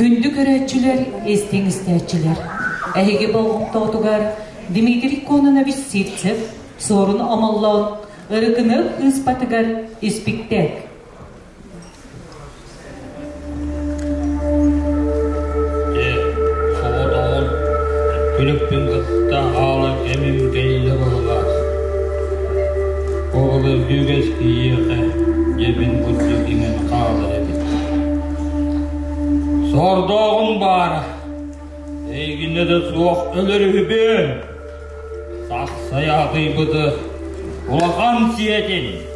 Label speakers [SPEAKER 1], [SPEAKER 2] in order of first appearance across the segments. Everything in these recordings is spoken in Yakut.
[SPEAKER 1] Күндү көрөөччүлэр, истиҥ истээччилэр! Эһиги болҕомтоҕутугар Дмитрий Кононович Сивцев Суорун Омоллоон Ырыкыныап ыыспатыгар испиктээк.
[SPEAKER 2] Дьэ, соҕотоҕун күлүкпүн кытта хаалар кэмим кэллэ быһыылаах. Бу былыргы үгэс киһиэхэ дьэбин курдук иҥэн хаалар эбит. Сордооҕум баара, эйигинэ да суох өлөр үһүбүн. Сахсайаатыйбыты улахан сиэтин.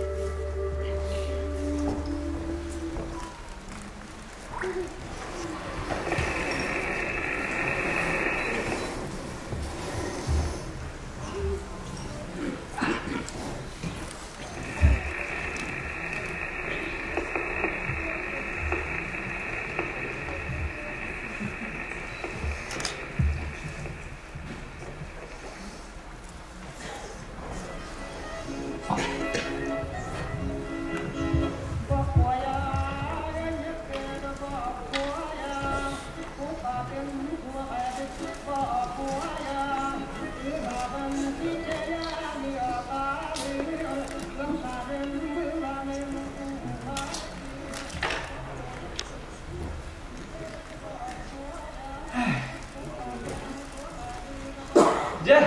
[SPEAKER 3] Дьэ,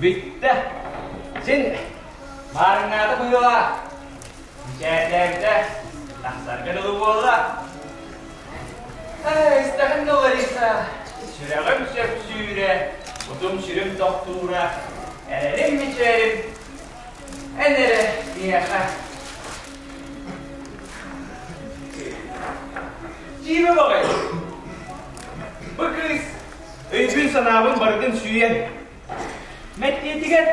[SPEAKER 3] бүттэ. Син маарыҥнаата быһыылаах. Мичээрдээбитэ, тахсарга дылы буолла. Ээ, истэҕин да Лариса, сүрэҕим сөпсүүрэ, кутум-сүрүм тохтуура, эрэлим мичээрим эн эрэ миэхэ. Дьиибэ баҕайы. Бу кыыс өйбүн-санаабын барытын сүүйэн, мэктиэтигэр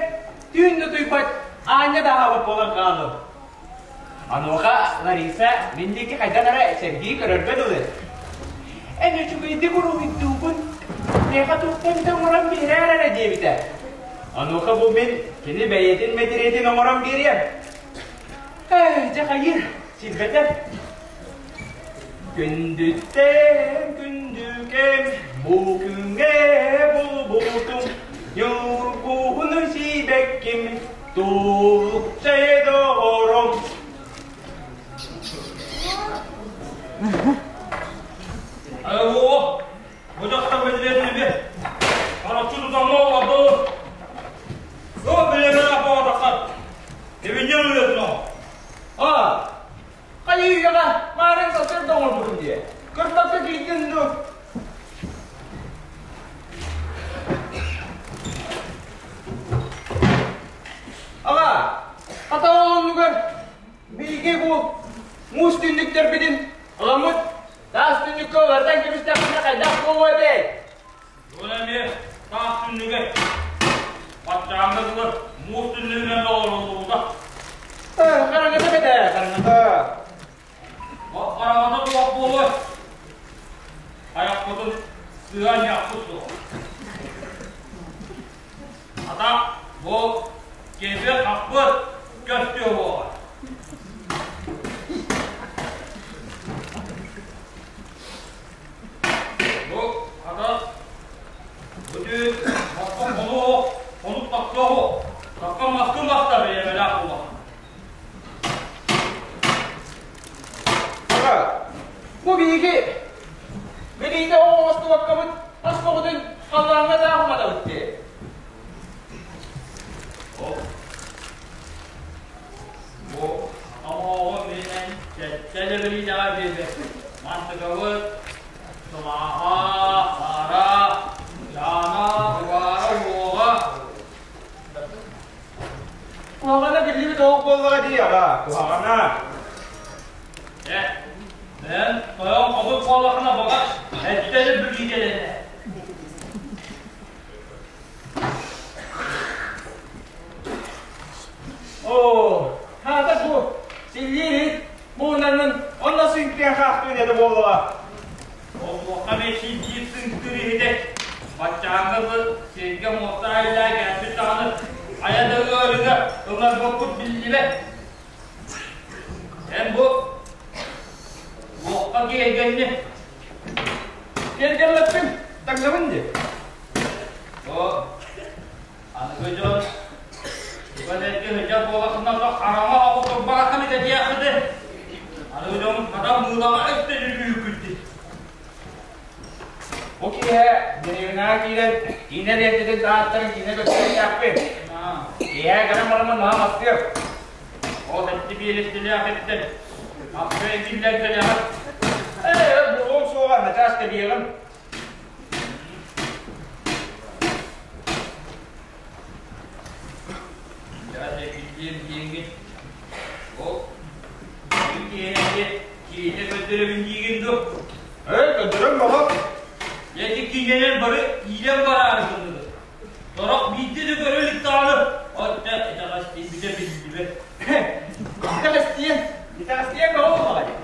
[SPEAKER 3] түүн да утуйбат аанньа да аһаабыт буолан хааллым. Онуоха Лариса мин диэки хайдах эрэ сэргии көрөргө дылы. Эн үчүгэйдик уруһуйдуугун, миэхэ туохтан да оҥорон биэрээр эрэ диэбитэ. Онуоха бу мин кини бэйэтин мэтириэтин оҥорон биэриэм. Ээ, дьэ хайыыр, сирбэтэр. Күндүттэн күндүкэм, бу күҥҥэ булбутум, ньургуһуну сиибэкким, тууччайы доҕорум.
[SPEAKER 2] Оо, бу дьахтар бэлиэтиби хараччы тутаҥҥа олордо. Оо, билэмэ аппаҕатахха, эбинньэн үлэтин
[SPEAKER 3] Аа, Хайыы-үйэҕэ маарын сарсыарда оҥорбутум дии. Көрбөккө киирдин дуу? Аҕа, хата ол оннугар биһиги бу муус түннүктэрбитин ыламмыт таас түннүккэ уларытан кэбистэхпитинэ хайдах буолуо этэй?
[SPEAKER 2] Ол эмиэ таас түннүгэ баччааҥҥа дылы муус түннүгүнэн толоруллубута.
[SPEAKER 3] Хараҥата бэтэ, хараҥата.
[SPEAKER 2] Хараҥата туох буолуой? Айахпытын сыа анньыахпыт суох. Ата бу кэбиэ-хахпыт көстүө буола. Бу хата бу түүн моххо хонуох, хонук тахсыах, такка маскы маста бириэмэлээх буолуох.
[SPEAKER 3] Аҕа, бу биһиги билиитэ оҥостубаккабыт ас боҕутун халлааҥҥа таах уматабыт дии.
[SPEAKER 2] Бу омооҕу мин сэттэ да билиитэҕэ биэрбэппин. Мантыкабыт сылааһа, хаара, дьаана, угаара, уоҕа.
[SPEAKER 3] Куһаҕана биллибит оһох буоллаҕа дии, аҕа, куһаҕана.
[SPEAKER 2] Э, мен тойон хобут буоллахына баҕар эттэри бүлүүтэлэнэ.
[SPEAKER 3] Оо, хаата бу силлиир муунанын онно сыҥкыан хаахтыын этэ буоллаҕа.
[SPEAKER 2] Онуоха эмиэ син-биир сыҥкыр иһитэ баччааҥҥа дылы сиргэ муоста айыллаа кэлбит даҕаны хайа да ыарыыга ылларбыппыт биллибэт. Эн бу луохха киэргэнни.
[SPEAKER 3] Киэргэллэппин, таҥнабын дии.
[SPEAKER 2] О, аныгы дьон Түгэн сылдьар буолаххына хараҥа оҕо турбаҕа этиэххити. Аныгы дьон хата мыылаҕа өттөнүлүүкүт дии.
[SPEAKER 3] Бу киэһэ дэриэбинэҕэ киирэн киинэ лиэнтэтин таһааттарын киинэ көрдөрүөхтээхпин. Киэһэ кэлэн бараммын наһаа мастыам.
[SPEAKER 2] Ол этти биэрэстэлээх эбиттэр. Ахса эргиллэн кэлэҕит.
[SPEAKER 3] Ээ, буолуом суоҕа, начаас кэлиэҕим.
[SPEAKER 2] Дьэ, эргиллиэм диэҥҥит. Ол бүгүн киэһэ киинэ көрдөрөбүн диигин дуо?
[SPEAKER 3] Ээ, көрдөрөн баҕа.
[SPEAKER 2] Дьэ, ити киинэлэр бары киирэн бараары гыннылар. Сорох биирдэ да көрө илик даҕаны, оттон итэҕэстийбитэ биллибэт.
[SPEAKER 3] Итэҕэстийэн, итэҕэстийэн бөҕө буоллаҕа дии.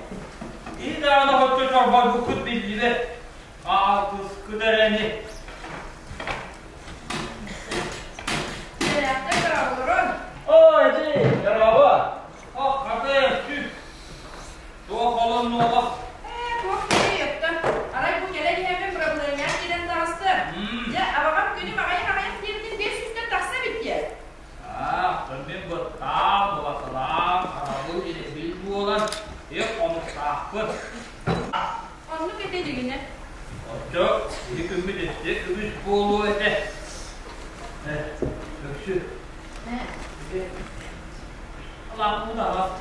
[SPEAKER 2] Киһи даҕаны оччо чорбойбуккут биллибэт. Хаалтыскыт эрэни.
[SPEAKER 4] Үөрэхтэр дорооболорун!
[SPEAKER 3] Ой, ити, дорообо!
[SPEAKER 2] Ох, хата, түс. Туох холоннуоҕа?
[SPEAKER 4] Ээ, туох киһи оттон. Арай бу кэлэн иһэммин бырабылыанньаҕа киирэн таҕыста. Дьэ, абаҕам күнүм аҕыйах-аҕыйах диэбитин 500-тэн тахса эбит диэ.
[SPEAKER 2] Аах, мин быттаам, былатылаам, харабыл ирдэбил буолан, эх, хонуктаахпын.
[SPEAKER 4] Оннук этэ дьигинэ.
[SPEAKER 2] Оччо ити күммүт өссө үгүс буолуо этэ. Э, Өксү. Лааппыт аҕас.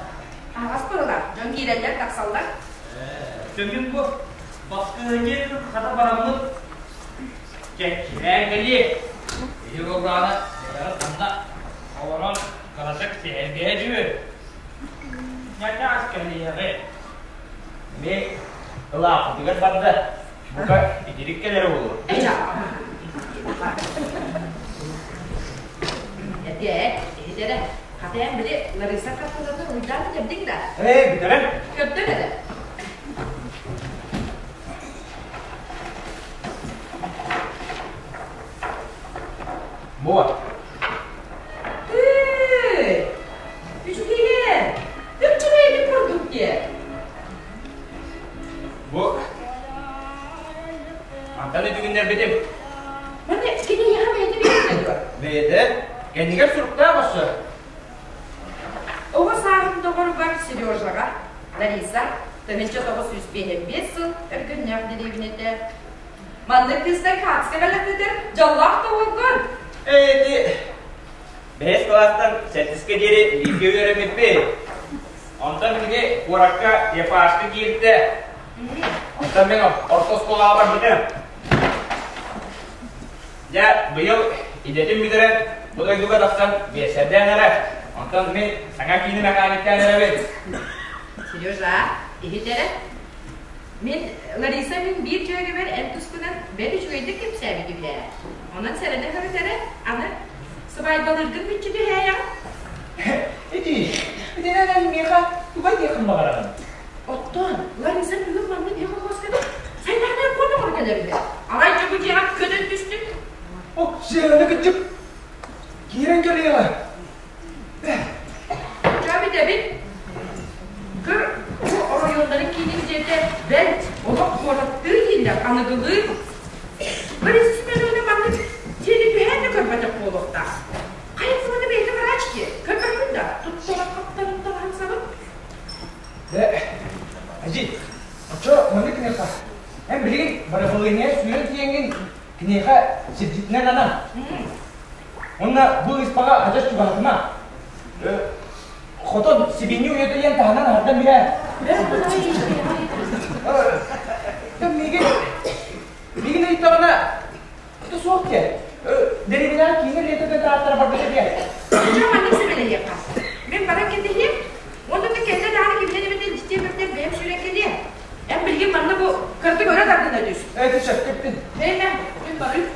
[SPEAKER 4] Аҕас быһылаах. Дьон киирэллэр, тахсаллар.
[SPEAKER 2] Э, мин бу баскыһынньа күн хата бараммыт чэччилээн кэлиэ. Иһи буоллаҕына, бэйэҕит ханна олорон кыратык сэһэргэһэ дьүө. Ньачаас кэлиэҕи.
[SPEAKER 3] Эмиэ ылааппытыгар барда. Бука итирик кэлэрэ буолуо.
[SPEAKER 4] Этэ, иһит эрэ. Хата эн били Лариса хартыынатын уруйдаан бүтэрдиҥ да?
[SPEAKER 3] Ээ, бүтэрэн.
[SPEAKER 4] Көрдөр эрэ.
[SPEAKER 3] Буо.
[SPEAKER 4] Тыый! Үчүгэйэ! Үчүгэйдик курдук диэ.
[SPEAKER 3] Бу мантан үтүгүннэрбитим.
[SPEAKER 4] Маны кини эйиэхэ бэйэтэ биэрдэ дуо?
[SPEAKER 3] Бэйэтэ кэннигэр суруктаах өссө.
[SPEAKER 4] Оҕо сааһын доҕоругар Сережаҕа Лариса 1955 сыл Өргөннөөх дэриэбинэтэ. Маннык кыыстар хаацка бэлэхтэтэр дьоллоох да уолгун.
[SPEAKER 3] Эти бэһис кылаастан сэттискэ диэри бииргэ үөрэммиппит. Онтон кини куоракка ЕФАшка киирдэ. Онтон мин орто оскуолаҕа барбытым. Дьэ, быйыл идэтин бүтэрэн, бу дойдуга тахсан биэсэрдээн эрэ. Онтон мин саҥа киини мэхээньиктээн эрэбин.
[SPEAKER 4] Сережа, иһит эрэ. Мин Лариса мин биир дьүөгэбэр эн тускунан бэрт үчүгэйдик кэпсээбит үһү ээ. Онон сэрэнэ сырыт эрэ, аны сыбаайбалыыргын мүччү түһээйэҕин.
[SPEAKER 3] Ити, итинэн эн миэхэ тугу этиэххин баҕараҕын?
[SPEAKER 4] Оттон Лариса бүгүн манна биһи колхозка сайдаана куот оҥоро кэлэр үһү. Арай дьэ дьиэҕэ көтөн түстүм.
[SPEAKER 3] О, сиэрэни кытчып киирэн кэлиэҕэ.
[SPEAKER 4] Чэ бүтэбит. Көр, бу оройуоннарын киинин дьиэтэ бэл олох куораттыы дииллэр, аныгылыы. Борис Семеновна маннык дьиэни түһээн да көрбөтөх буолуохтаах. Хайа сыманы бэйэтэ врач дии, көрбөккүн да, туттара-хаптарын таҥаһын сабын.
[SPEAKER 3] Э, Ажи, оччо маннык киниэхэ, эн билигин барабылыанньа сүүрэн тиийэҥҥин киниэхэ сирдьитинэн ана. Уонна бу ыыспаҕа адьас чугаһатыма. Хотон сибиинньэ уйата диэн таһынан аһардан билээ. Миигин миигин ыйыттаҕына это суох диэ. Дэриэбинэҕэ киинэ лиэтэтэ тааттара барбыта диэ.
[SPEAKER 4] Дьэ маннык сэмэлэһиэххэ. Мин баран кэтэһиэм. Уонна да кэллэ даҕаны кимнэн эбэтэр дьиэтиэбэттэн бэйэм сүүрэн кэлиэм. Эн билигин манна бу кыратык өрө тардына түс.
[SPEAKER 3] Эти сөпкөппүн.
[SPEAKER 4] Бэйэм мин барыым.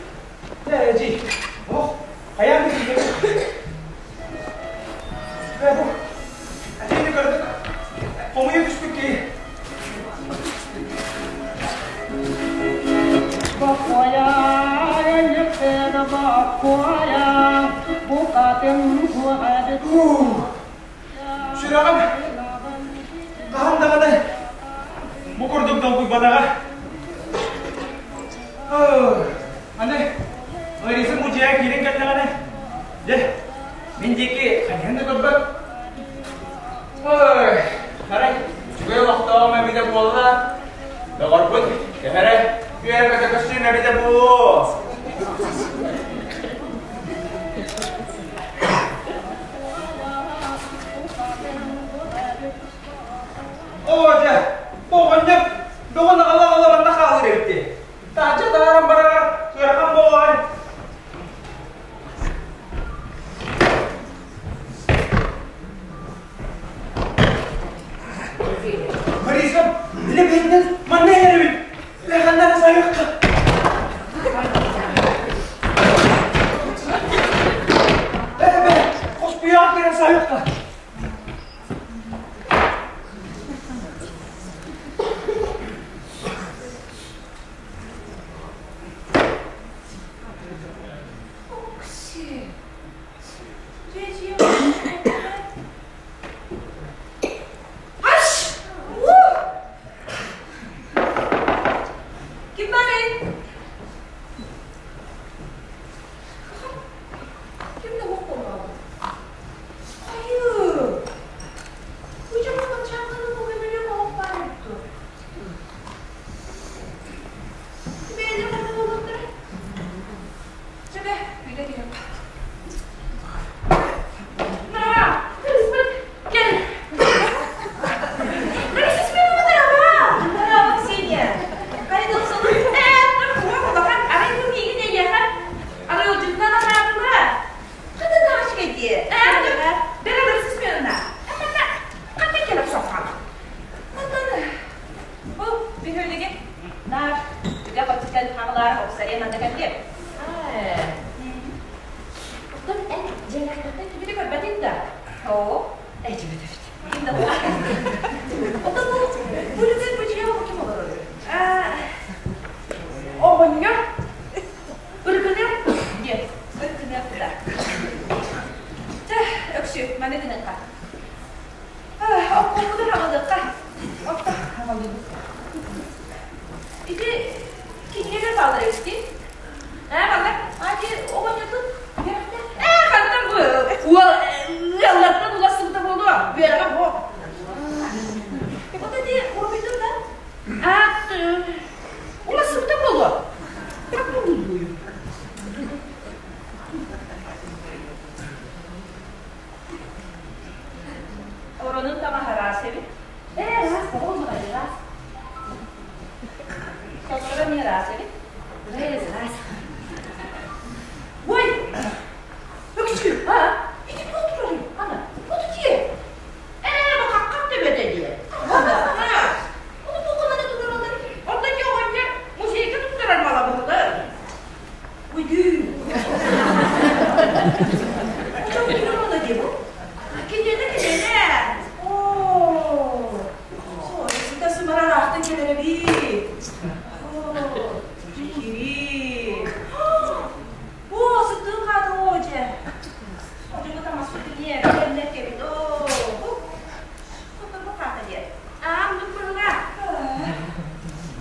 [SPEAKER 3] Эдьиий, ох, хайаан да киирбэт. Ээ, бу, этиини көрдүк, хомуйа түспүт киһи. Сүрэҕим хаһан даҕаны бу курдук долгуйбатаҕа. Аны Лариса мудьуйа киирэн кэллэҕинэ, дьэ, мин диэки хайыһан да көрбөт. Ой, арай, үчүгэй олохтооҕум эбитэ буолла. Доҕорбут, кэһэрэ, үөрэ-көтө көстүүм эбитэ буолуо. Оо, дьэ, бу оҕонньор бөҕөн аҕала-аҕала манна хаалар эбит дии. Таһырдьа таһааран барар ыарахан буолуой? Борисов, били бэйэтинэн манна иһэр эбит. Ыараханнары сайыахха. Бэ-бэ, хоспуйаҕа киирэн сайыахха.
[SPEAKER 4] Окси, дьиэ Аш! Ким барый? Ким да буолла? Хайы! Бу дьоҥҥо баччааҥҥа бу көмөлүөк оһох баар эбит дуо? Бэйэлэрэ ханна буолуохтара? Чэ, үйдэ киһиэхэ. Наа, кыыспыт, кэл. Лариса Семеновна, дорога! Здорово, Ксения! Хайдах сонун? Ээ, улахан, арай бу миигин эйиэхэ арыалдьытынан анаатылар. Хата наашка дии. Ээ, бэрэ Лариса Семеновна, ханна, ханна кэлэн соххаҕын? Онтон бу бөһүөлэги наар үгэ хотуттан хаҕылаар оксарен анда кэллиэм. Оттон эн дьиэлээхтэртэн кими да көрбөтүҥ да? Оо, эдьибит эбит. Ким да буолар. Оттон бу бу үлүгэр бу дьиэҕэ бу ким олорор? Оҕонньор Ыргыныах диэн ыргыныах да. Чэ, Өксү, маны гыныахха. Оккуоппутун аҕалыахха. Отто аҕалыыбыт. Ити кинигэлэр бааллар эбит дии. Ээ, ханна? А, ити оҕонньордун үөрэхтэ. Ээ, хантан бу уол ыаллартан уларсыбыта буолуо. Үөрэҕэ буо. Вот ити уопуйдун да? А, уларсыбыта буолуо. Так буолуй. Оронун таҥаһа ыраас эбит. Ээ, ыраас, тоҕо оннугай ыраас. Сонноро эмиэ ыраас эбит. Ыраас, ыраас. Ой! Өксүү, а? Ити туох турарый? Ана, бу дии. Ээ, бу хаххах төбөтө дии. Ону туохха манна туруораллар? Онтон дьэ оҕонньор музейга туттарар мала быһылар. Уйдүү. Оччоҕо дии бу? Киниэнэ киниэнэ. Оо. Сыта сымара ыраахтан кэлэр эбит. Оо, кири. Оо, сыттыын хаата оо дьэ. Одьуҥҥа таҥаспыт киниэ кэллэр кэбит. Оо, Хотторбут хаата диэ. Аам нук быһыла.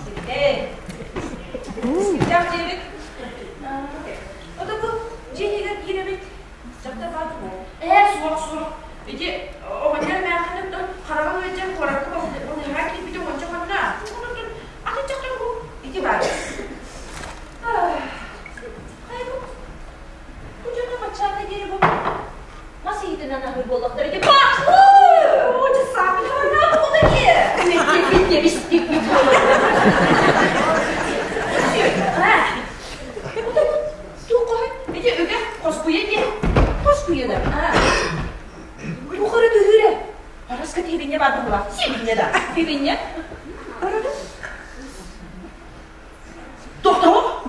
[SPEAKER 4] Сирдэй. Сирдээх диэбит. Ото бу дьиэ иһигэр киирэбит. Дьахтар баар дуо? Ээ, суох, суох. Ити оҕонньор эмээххин хараҕын ыалдьан куоракка балыыһаҕа киирбитэ уонча хонно. Атын дьахтар бу ити баар. Хайа бу? Бу дьоно баччааҥҥа диэри бу мас иһитинэн аһыыр буоллахтара ити бах! Оо, дьэ саамай Ити үгэ хоспуйа диэ. Хоспуйа да. Тухары түһүүрэ. Араска тиһибинньэ баар буолла. Сибинньэ да. Сибинньэ. Тохтоо.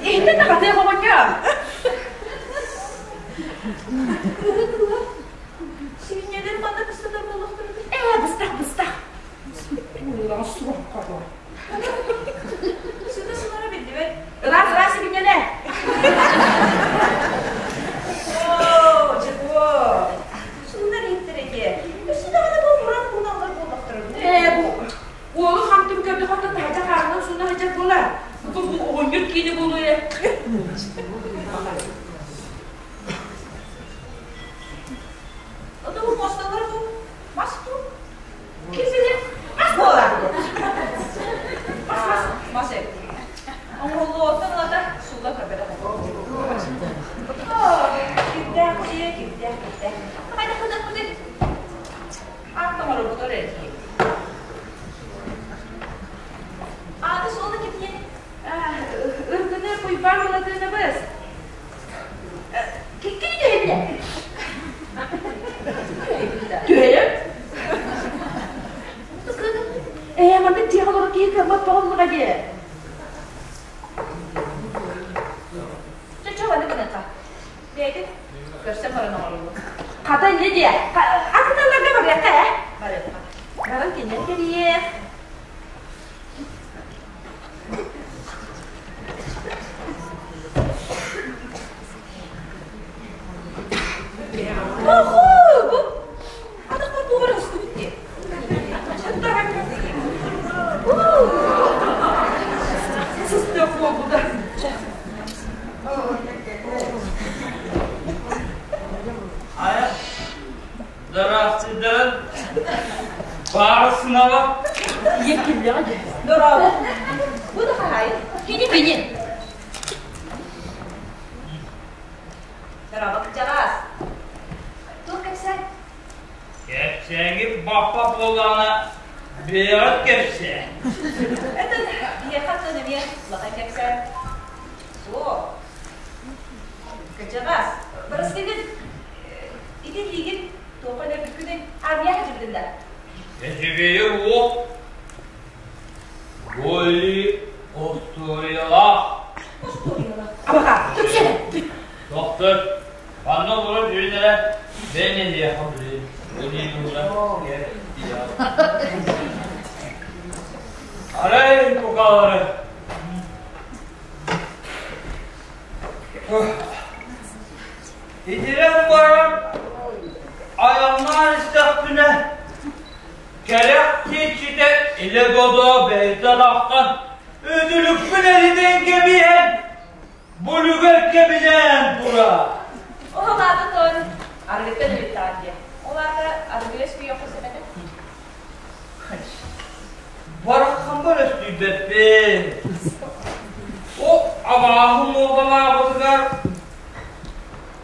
[SPEAKER 4] Иһиттэн да хатыах оҕонньор. Кыыһы-кыыһы. Сибинньэлэр манна быстатар буоллахтара. Ээ, быстах, быстах. Уулаҕа суох хоро. Сыта Ыраас-ыраас сибинньэлэ.
[SPEAKER 5] Оо, дьэ-буо. Суунар иһиттэр этиэ. Өссө даҕаны бу уран кууналлар буоллахтара дуу?
[SPEAKER 4] Ээ, бу уолу хам-түм көрдөхөттө таһырдьа хаарынан сууна сылдьар буолар. Бу бу оҕонньор киинэ буолуо ээ.
[SPEAKER 5] Ото бу муосталара бу мас дуу?
[SPEAKER 4] Ким билэр? Мас буолар.
[SPEAKER 5] Мас, мас, мас эбит. Оҥоһуллуоттан ылата суула көрбөтөх. Кимдээх дьиэ, кимдээх, кимдээх. Хайдах гынахпытый? Аат оҥоробутугар эрдии. Ааты суола кимниэн?
[SPEAKER 4] Ыргыны Уйбаан Былатыанабыс. Кини түһэбилэ. Түһэйэр. Ээ, маннык дьиэҕэ олорор киһи кыаммат тоҕоллуга дии.
[SPEAKER 5] Чэ, маннык гыныахха. Бэйэтин көрсөн баран оҥоруллу.
[SPEAKER 4] Хата инньэ диэ. Атыталларга барыахха ээ.
[SPEAKER 5] Барыахха. Баран кинилэр кэлиэх.
[SPEAKER 4] Оху, бу атахпар буолар устубут дии. Сыстыах буолбута.
[SPEAKER 2] Айа, здравствуйте. Барысынала.
[SPEAKER 4] Еккиллэҕэ дии.
[SPEAKER 5] Дорообо. Бу да хаһаайын.
[SPEAKER 4] Кини кини.
[SPEAKER 5] Дорообо кырдьаҕас. Туох кэпсээн?
[SPEAKER 2] Кэпсээҥҥит баппа буоллаҕына, бэйэҕит кэпсээ.
[SPEAKER 5] Это биһиэхэ атын эмиэ улахан кэпсээн. Суох. Кырдьаҕас, бырастыгын, ити илиигин туохха өлөрбүккүнүй? Армия сылдьыбытын да?
[SPEAKER 2] Эчэгэйэ уох. Бу илии остуоруйалаах.
[SPEAKER 5] Остуоруйалаах.
[SPEAKER 4] Абаҕа, түксэ!
[SPEAKER 2] Доктор, манна олорон үрүн эрэ бэйэн эһиэхэ билин. Арай кукалары. Итирэн баран айаннаан истэхпинэ, кэрэх кииччитэ илэ-бодо бэйэтэ тахсан, үтүлүкпүн эритэн кэбиһэн, булүгэр кэбилээн турар.
[SPEAKER 5] Ол аата тон арыгыттан өлүттаҕын диэ. Ол аата арыгы өскүйүөххэ сөп этэ.
[SPEAKER 2] Бараххаммар өстүйбэппин. О абааһы муодалаабытыгар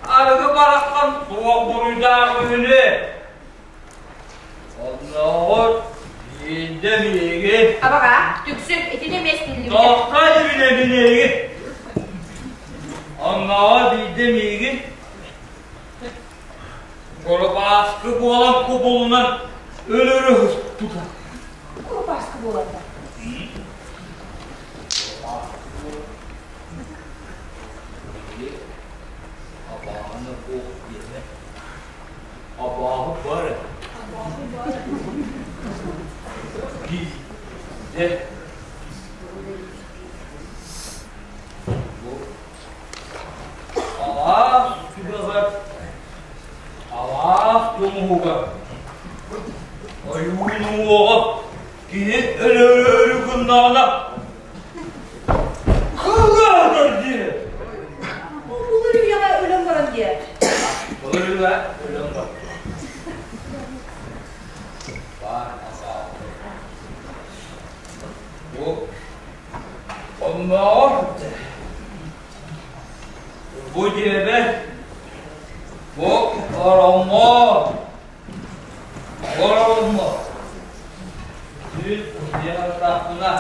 [SPEAKER 2] арыгы бараххан суох буруйдаах үһүнү. Оннооҕор биирдэ миигин
[SPEAKER 4] Абаҕа, түксү, итини эмиэ истиллибитэ.
[SPEAKER 2] Тоохтой билэбин эйигин. Оннооҕор биирдэ миигин Курупааскы буолан кубулунан өлөрө сыспыта.
[SPEAKER 5] Курупааскы буолан да?
[SPEAKER 2] Абааһыны буох диэмэ. Абааһы бар.
[SPEAKER 5] Абааһы бар.
[SPEAKER 2] Биирдэ бу Алаас түгэҕэр, алаас тумуһугар ойуун уҥуоҕа киһи өлөөрү гыннаҕына кылгаатар диэ.
[SPEAKER 5] Былыр үйэҕэ өлөн баран диэ.
[SPEAKER 2] Былыр үйэҕэ өлөн баран. Баар асаал. Бу оннооҕор Бу дьиэбэр бу ороҥҥо ороҥҥо түүн утуйа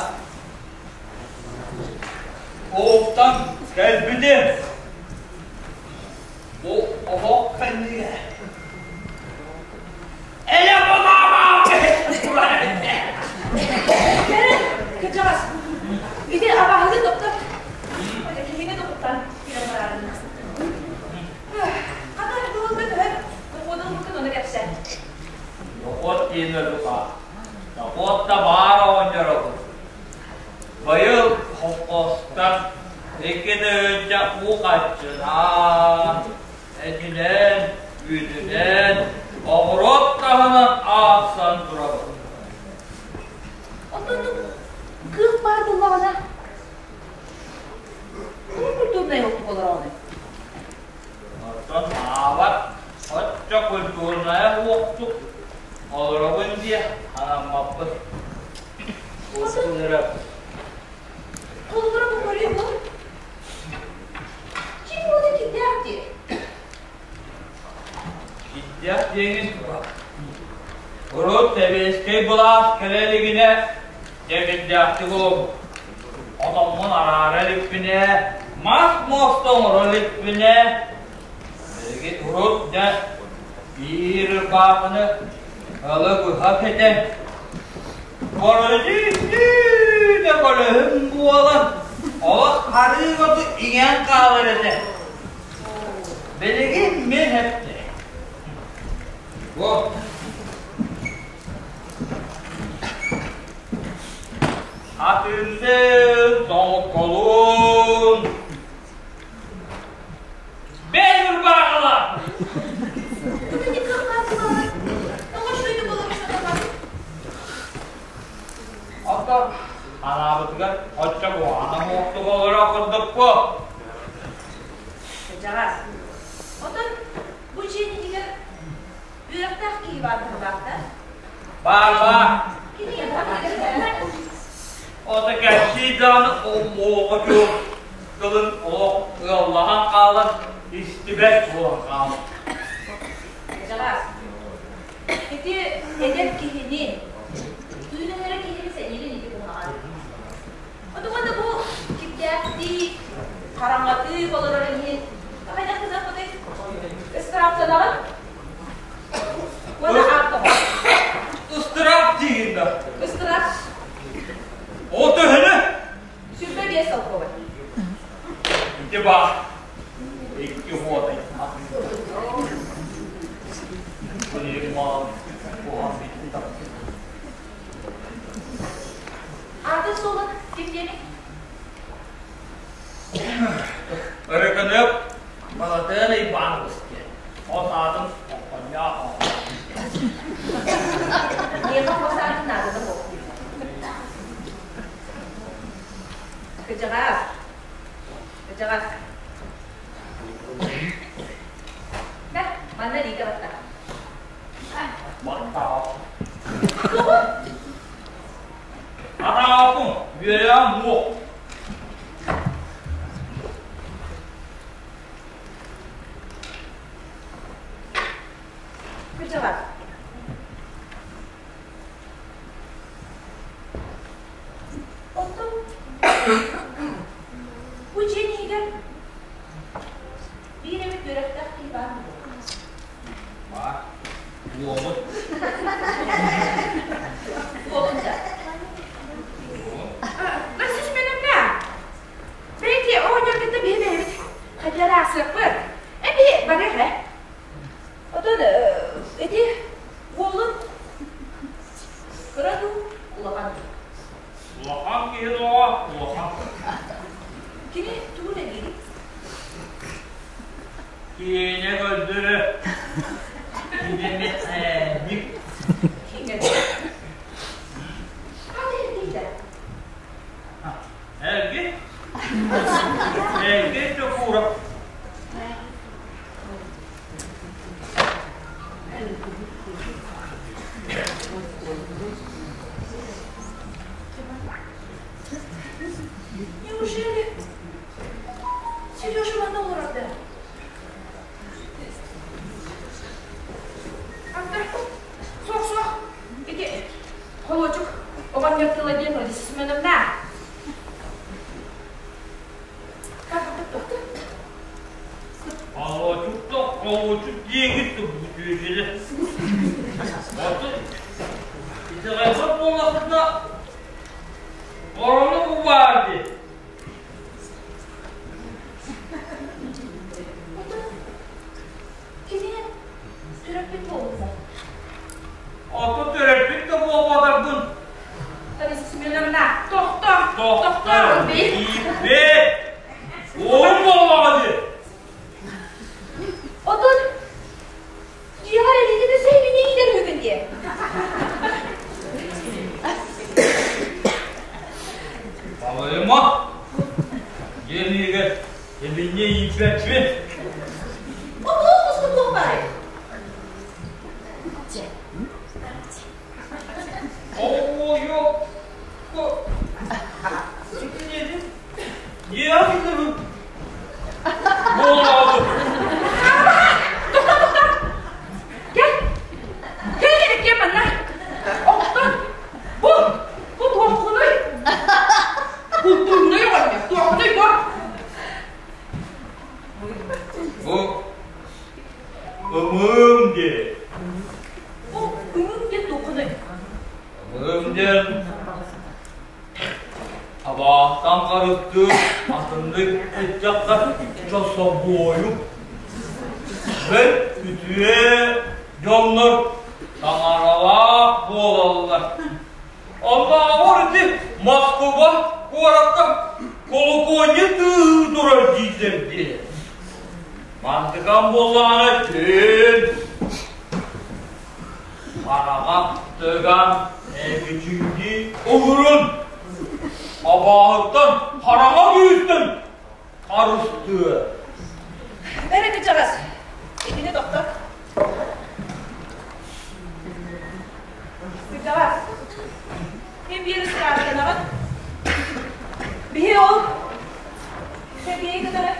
[SPEAKER 2] Уһуктан кэлбитим бу оһох кэннигэр Элэ
[SPEAKER 5] Кэрэ, кырдьаҕас, ити абааһыгын доптор. Киһини дохуттан киирэн бараарын. Хата былыргы төһө дохуотун ылбыккын ону кэпсээ.
[SPEAKER 2] Дохуот диэн өлүха. Дохуот да баар оҕонньоробут. Быйыл холкуостан уу хаччынан, этинэн, үүтүнэн, оҕуруот таһынан аахсан турабыт.
[SPEAKER 5] Оттон кыах баар буоллаҕына, тугу культурнай оттук олороҕун?
[SPEAKER 2] Оттон аабат оччо культурнайа уохтук олоробун диэ анаммаппын. Устунара.
[SPEAKER 5] Холобура бу көрүү бу. Ким буола кирдээх дии?
[SPEAKER 2] Кирдээх диэҥин урут сэбиэскэй былаас кэлэ илигинэ дьэбирдээхтик олорбут. Отоммун араара иликпинэ, мас муоста оҥоро иликпинэ, билигин урут дьэ биир ырбаахыны ылы быһа кэтэн, Көрүдүүтэ көлөһүн буолан, олох арыы оту иҥэн хаалар этэ. Билигин мин эттэ. Бу Атыннын тоҥокколуун бэл ырбааҕыла. Оттон анаабытыгар оччо куһаҕана муохтук олоро курдукку.
[SPEAKER 5] Кырдьаҕас, оттон бу дьиэ иннигэр үөрэхтээх киһи баар быһыылаах да?
[SPEAKER 2] Баар, баар. Ото кэпсии даҕаны омуоҕа дьуох тылын олох ыаллаһан хаалан истибэт буолан хаалар.
[SPEAKER 5] Кырдьаҕас, ити эдэр киһини, түүнүннэрэ киһини сэниирин ити куһаҕан. Отугана бу кирдээхтии, хараҥатыы олорор иһин хайдах гыныахпытый? Ыстырааптанаҕын? Уонна ааттаҕын.
[SPEAKER 2] Ыстыраап диигин да?
[SPEAKER 5] Ыстыраап.
[SPEAKER 2] Ол төһөнү?
[SPEAKER 5] 25 солкуобай.
[SPEAKER 2] Ити баар. Икки хуотай.
[SPEAKER 5] Атын суолун ким диэний?
[SPEAKER 2] Ырыкынык Балатыан Иванович диэн. Хос аатын Оппонньоох.
[SPEAKER 5] Миэхэ хос аатын наадата суох. Кыдьаҕаас. Кыдьаҕаас. Бэ, манна Рита батта.
[SPEAKER 2] Баттаа. Араапым, үөрэҕим муох.
[SPEAKER 5] Кыдьаҕас. Оттон бу дьиэ иһигэр биир эмит үөрэхтээх киһи баар дуо?
[SPEAKER 2] Баар. Уолбут.
[SPEAKER 5] Уолун да.
[SPEAKER 4] Настя Семеновна, бэйти оҕонньор кытта биһи бэйэбит хайдары аахсыахпыт. Эби барыах ээ.
[SPEAKER 5] Отон ити уолун кыра дуу, улахан дуу?
[SPEAKER 2] Улахан киһи оҕо улахан.
[SPEAKER 5] Кини тугу үлэлиирий?
[SPEAKER 2] Киинэ көрдөрө. Кинини ник.
[SPEAKER 5] Киинэ. Хата эргийдэ.
[SPEAKER 2] Эрги? Эрги Чокуурап.
[SPEAKER 5] Неужели Сережа манна олорор да?
[SPEAKER 4] Антон, суох, суох. Ити холуочук оҕонньор тыла диэн Раиса Семеновна.
[SPEAKER 2] Холуочук да холуочук диэҥит бүтүөсүлэ. Отут итэҕэйбэт буоллаххытына Орону бу баар дии.
[SPEAKER 5] Кини төрөппүт буолбута.
[SPEAKER 2] Ото төрөппүт да буолбатарбын.
[SPEAKER 4] Раиса Семеновна, тохто,
[SPEAKER 2] тохто, Ииппит. Уум буоллаҕа. Тойомо, дьиэм иһигэр эбинньэ ииппэппин.
[SPEAKER 5] Оҕо оҕуска туох баарый?
[SPEAKER 4] Тоқтоо, тоқтоо! Кэл! Кэл кэликкиэ манна! Оттон бу, бу туоххунуй? Култуурнай оҕонньор, туоххунуй бу?
[SPEAKER 2] Бу ымыым диэн.
[SPEAKER 4] Бу ымыым диэн туоххунуй?
[SPEAKER 2] Ымыым диэн Абааттан харыстыыр атыннык эттэххэ чособуойу. Бэл үтүө дьоннор таҥаралаах буолаллар. Оннооҕор ити Москуба куоракка колокольня тыаһыы турар дииллэр дии. Мантыкам буоллаҕына түүн Хараҕа тыган эргичиҥнии уһурун, абааһыттан хараҥа күүстэн харыстыа.
[SPEAKER 5] Эрэ кычаҕас, итини тохтот. Кычаҕас, ким биир ыстараапканаҕыт? Биһи ол Сергейи кытары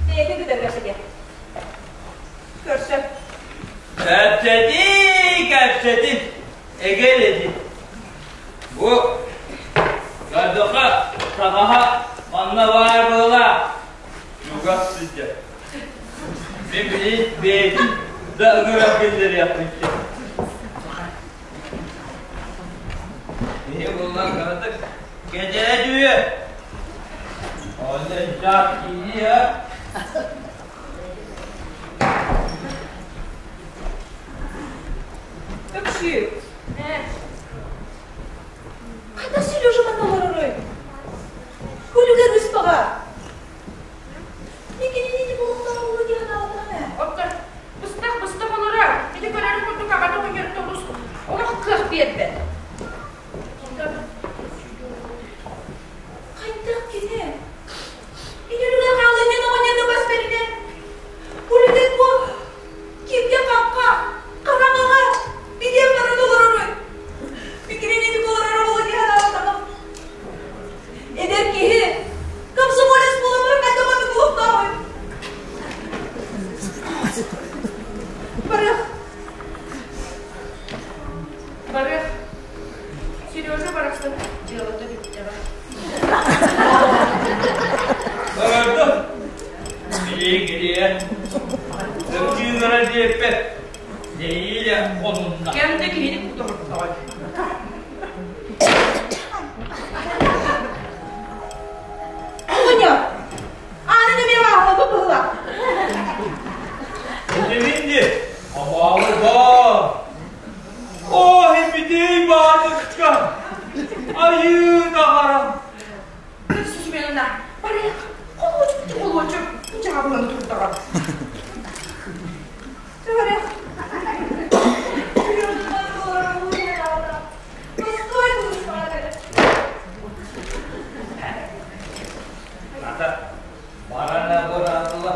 [SPEAKER 5] бэйэтин кытары кэпсэтиэх. Көрсө.
[SPEAKER 2] Кэпсэтии, кэпсэтин, эгэл этин. Бу Гадаха саҕаһа манна баар буола чугас сылдьар. Мин билин бэйэтин да ыҥыран киллэриэхпин сөп. Киһи буллан кыратык кэтээ дьүө. Онно чаак киирии
[SPEAKER 5] Өксүү. Хайдах Сережа манна олоророй? Күлүгэр ыспаҕа. Мен кинини булуктаҕа буолуо дии санаабатаҕым ээ.
[SPEAKER 4] Оттон быстах-быстах олорор. Ити көрөрүн курдук аҕата оҕонньор олус олох кыах биэрбэт. Оттон
[SPEAKER 5] Хайдах кини? Инүлүгэр хаалыынньан оҕонньорго бас бэринэн, Улүгэр бу киргэ-хахха, хараҥаҕа билиэн баран олороруй. Микиринини олорор оҕоло дии санаабатаҕым. Эдэр киһи комсомолец буолан баран хайдах оннук олохтооҕуй? Барыах.
[SPEAKER 4] Барыах. Сережа барахсан дьыалата бүттэҕэ.
[SPEAKER 2] Барардым. Билиҥ-илиэ. Сырдыылара диэппэт. Нэһиилэ хонунна.
[SPEAKER 4] Кэм да киһини кутуруктаҕай.
[SPEAKER 5] Оҕонньор, аанын эмиэ бааһылаппыт быһыылаах.
[SPEAKER 2] Этимин дии, абаалы баар. Оо, ипитий бааныкка! Айыы таҥарам!
[SPEAKER 4] Семеновна, барыах, холуочук холуочук, дьаабыланы турдаҕа.
[SPEAKER 5] Барыах.
[SPEAKER 2] Ата, барана быраатыла,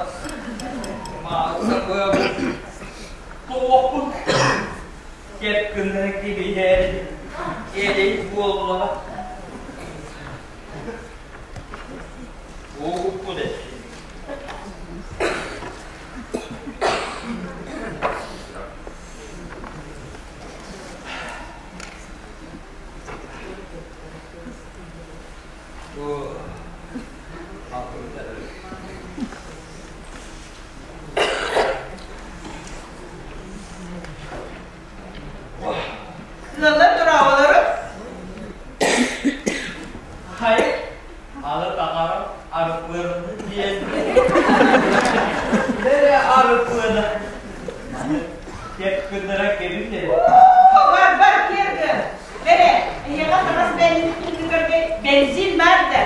[SPEAKER 2] маалса кыабыт, туохпун Кэп гыннара кэбиһээри эрэй буоллаҕа. Уоҕуппут эт.
[SPEAKER 3] Ыаллар дорооболору.
[SPEAKER 2] Хайы, алы таҥарам арыппыарымны диэн. Бэрэ арыппыана. Маны кэп гыннара кэбис эрэ.
[SPEAKER 5] Бар, бар, киэр Бэрэ, эһиэхэ таҥас бэнзин бензин бар да.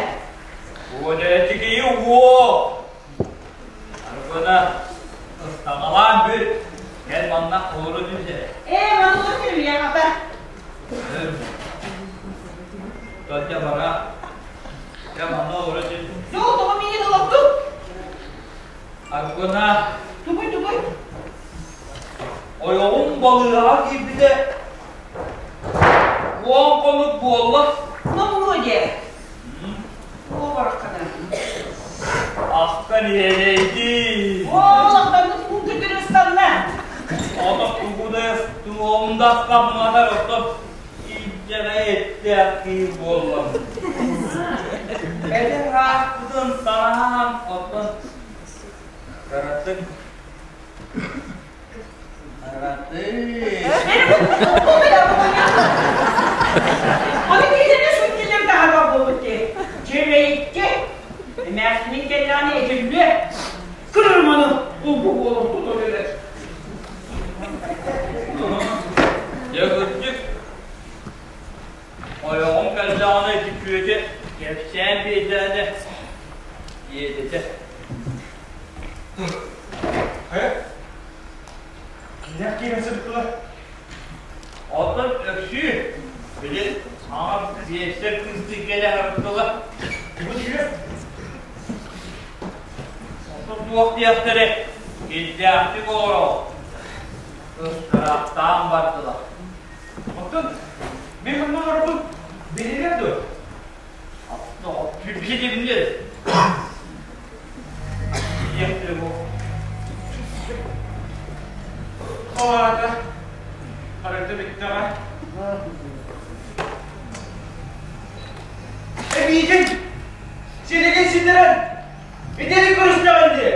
[SPEAKER 2] Уонетикийи уо! Аргына, ыстаҥалаан бүт, кэл манна олоро түс эрэ.
[SPEAKER 5] Ээ, манна түһүйэҕэ ба.
[SPEAKER 2] Тотя бара. Дьэ манна олоро түс.
[SPEAKER 5] Дьол тоҕо миигин олордуҥ?
[SPEAKER 2] Аргына.
[SPEAKER 5] Тугуй тугуй?
[SPEAKER 2] Ойоҕум балыыһаҕа киирбитэ уон хонук буолла.
[SPEAKER 5] Номнуо диэ. Уобараххына.
[SPEAKER 2] Ахтан иһэлэйдии.
[SPEAKER 5] Ол ахтаммыт уу көтөр ыстанна.
[SPEAKER 2] Ото тугу да туомдахха мунатар оттон Инчэҕэй эттээх киһи буоллам. Эдэр ааспытын санаан оттон кыратык кыратык
[SPEAKER 5] Аны киһини сүнньүлэр таһарбар буолбут дии. Чэрэйиккэ эмээхсинин кэллэҕинэ этиллиэ. Кырырманы улбу буолан тутан өлөр.
[SPEAKER 2] Дьэ кырдьык, ойоҕум кэллэҕинэ ити чүөчэ кэпсээн биэрдэҕинэ диэтэтэ.
[SPEAKER 3] Хайа? Кимнээх киирэн сырыттылар?
[SPEAKER 2] Оттон Өксүү, били саҥа биэстэр кыыстыы кэлэ сырыттылар.
[SPEAKER 3] Тугу диир?
[SPEAKER 2] Оттон туох диэхтэрэ, кирдээхтик олороҕут. Ыстараптаан бардылар.
[SPEAKER 3] Оттон мин манна олорбут билинэр дуо?
[SPEAKER 2] Билимнэр. Диэхтэрэ бу.
[SPEAKER 3] Ол аата харыта бүттэҕэ. Эбиитин силигин ситэрэн итини көрүстэҕин дии.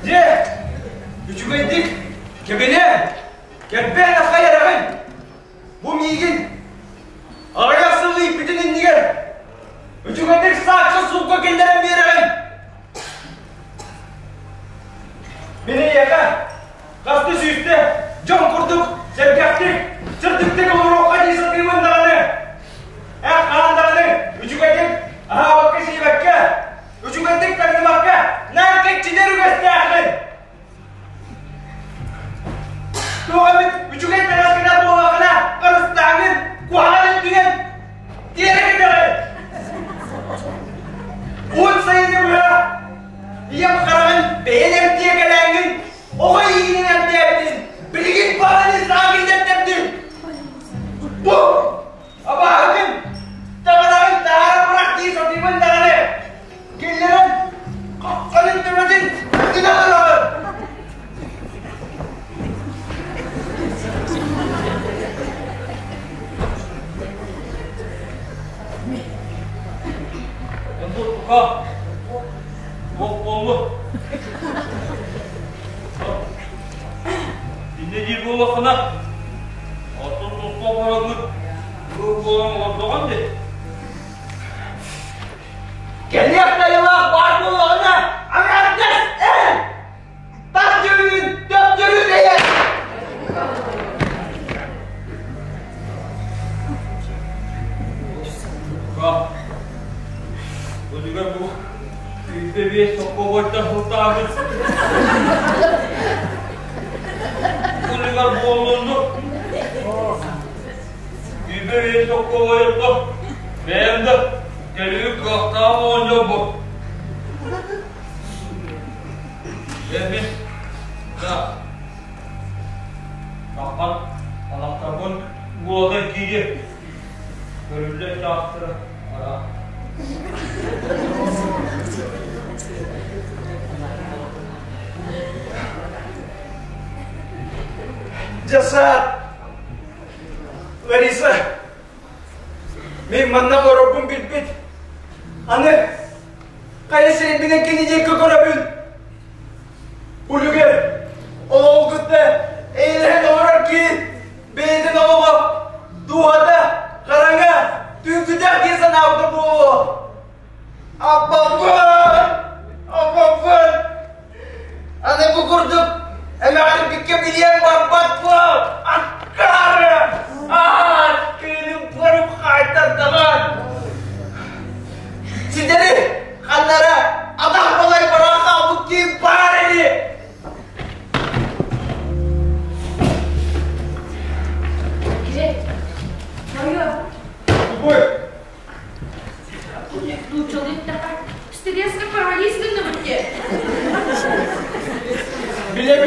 [SPEAKER 3] Дьэ, үчүгэйдик кэбинэ, кэрбээн ахай эрэҕин. Бу миигин аҕыйах сыл ииппитин иннигэр үчүгэйдик саакса суукка киллэрэн биэрэҕин. Мин эйиэхэ Хасты сүүстэ дьон курдук сэргэхтик, сырдыктык олоруохха дии сатыыбын даҕаны. Эх, хаан даҕаны үчүгэйдик аһаабакка-сиэбэккэ, үчүгэйдик таҥныбакка наар кэччинэр үгэстээхпин. Туох эмит үчүгэй таҥас гынар буоллаххына, харыстааҥҥын, куһаҕан өттүнэн тиэрэ кэтэҕин. Уон сайыны быһа ийэм хараҕын бэйэн эмтиэ кэлээҥҥин Оҕо иинин эмтээбитин, билигин баҕаны саҥа киллэрдэрдим. Бу абааһыгын, таҥараҕын таһаара бырах дии сатыыбын даҕаны, киллэрэн хахханын төбөтүн гына ылаҕын.
[SPEAKER 2] Тука, буоллу. Инньэ диир буоллаххына, оттон туспа олороргут кыыл буолан олордоҕун дии.
[SPEAKER 3] Кэлиэх дайылаах баар буоллаҕына, аҥаардас эн! Тас дьүрүнүн төптөрү тэйэр!
[SPEAKER 2] Бу бу 25 соккобойтан сылтаабыт. Кулугар буоллунну. 25 соккобойтон бэйэм да төлүүр кыахтаах оҕонньор бу. Эми да Таххан анахтарбын уолатан киириэ. Көрүллэр чаастара араас.
[SPEAKER 3] Дьасаат! Лариса, мин манна олорорбун билбит. Аны хайа сирэйбинэн кини диэки көрөбүн. Үлүгэр олоҕу кытта эйэлэһэн олорор киһи бэйэтин олоҕо дууһата хараҥа, түҥкүтэх дии санаабыта буолуо. Аппаппын! Аппаппын! Аны бу курдук эмэҕирбиккэ билиэн барбат буол! Аккаары! Аа, кыыным барым хаайтардаҕа! Ситэри ханнара атах балай баран хаалбыт киһи баар ини!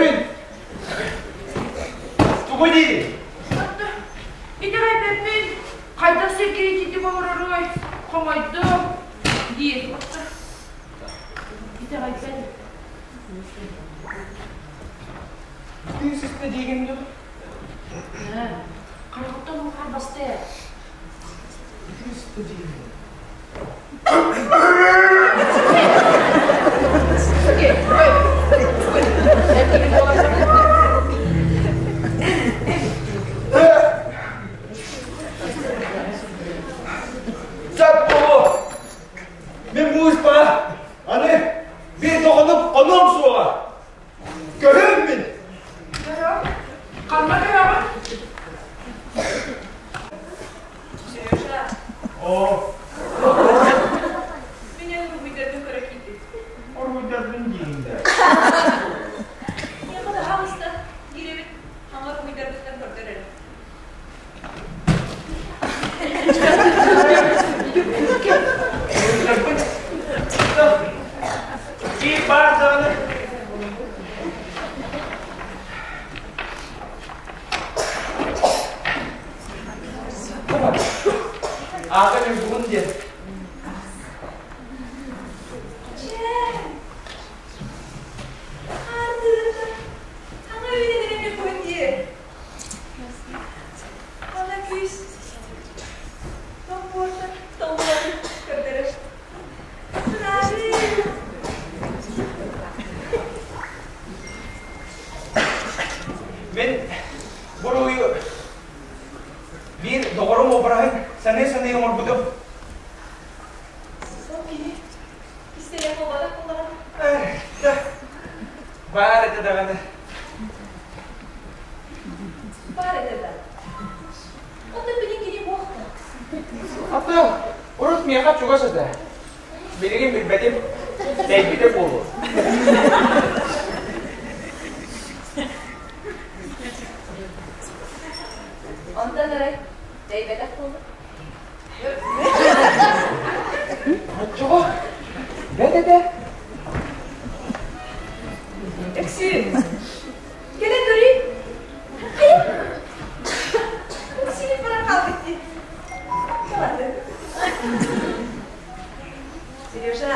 [SPEAKER 3] Көһөбүн. Тугу диир?
[SPEAKER 4] Итэҕэйбэппин, хайдах сиргэ итинник олороруй, хомойдум, диир. Итэҕэйбэт.
[SPEAKER 3] Тыы сыста диигин дуо?
[SPEAKER 4] Хараҕыттан уу харбаста ээ.
[SPEAKER 3] Тыы сыста диигин. Сап буолуо! Мин бу аны биир тоҕонук хонуом суоҕа. Көһүм мин!
[SPEAKER 4] Ханна көһөҕүн?
[SPEAKER 5] Сережа.
[SPEAKER 3] Оо.
[SPEAKER 5] Мин эн уруһуйдарбын көрө киирдим.
[SPEAKER 3] Уруһуйдарбын диигин да.
[SPEAKER 5] Миэхэ да хаалыста. Киирэбит. Хаҥа уруһуйдарбыттан көрдөр эрэ.
[SPEAKER 3] Уруһуйдарбын. Биир баар даҕаны. Аата Ньургуһун диэн.
[SPEAKER 5] Чэ, хаардыыта, хаҥа үүнэн Ньургуһун диэ. Ана күүс, топпуорта толлон көрдөрөр. Тураары!
[SPEAKER 3] Мин буруйу биир доҕорум обраһын саныы-саныы оҥорбутум.
[SPEAKER 5] Сол кини кистэлэҥ буолбатах буоллаҕына.
[SPEAKER 3] Баар этэ даҕаны.
[SPEAKER 5] Баар этэ да. Онтон билин кини буохта.
[SPEAKER 3] Ата, урут миэхэ чугас этэ. Билигин билбэтим, тэйбитэ буолуо.
[SPEAKER 5] Онтон арай тэйбэтэх буолуо.
[SPEAKER 3] Оччоҕо бэт этэ.
[SPEAKER 5] Өксүү, кэлэн көрүй. Хайа? Өксүүнүн баран хаалбыт дии. Калады. Сережа,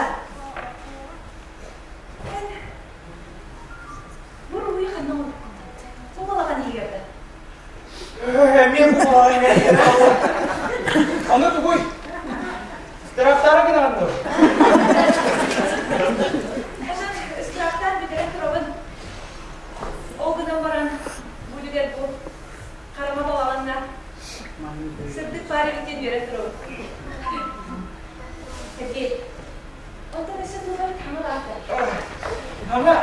[SPEAKER 5] эн бу уруһуйу ханна оҥорбуккун? Бу балаҕан иһигэр да?
[SPEAKER 3] Эмиэ куһаҕан Ону тугуй? Штрафтаары гынаҕын дуо?
[SPEAKER 5] Онон штрафтаан бүтэрэн турабын. Ол гынан баран, бу үлүгэр бу харама балаҕанна сырдык баар эбит диэн үөрэн турабын. Сергей, онтон өссө туох хаҥа баата?
[SPEAKER 3] Хаҥа.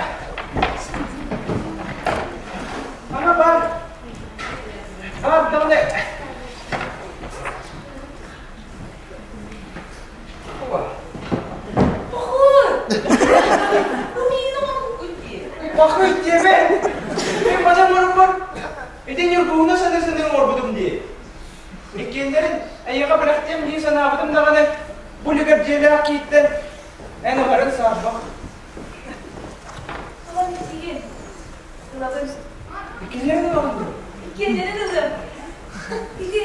[SPEAKER 3] Хаҥа баар. Баар даҕаны.
[SPEAKER 5] Похуй! Бу миигин оҥорбуккун дии.
[SPEAKER 3] Похуй диэмэ! Мин бачам оҥорбор. Ити Ньургуһуна саныы-саныы оҥорбутум дии. Иккиэннэрин эйиэхэ бэлэхтиэм дии санаабытым даҕаны, бу үлүгэр дьиэлээх кииттэн эн ыларын саарбах.
[SPEAKER 5] Ылан итигин. Ылабын.
[SPEAKER 3] Иккиэннэрин ылаҕын дуо?
[SPEAKER 5] Иккиэннэрин ылыам. Ити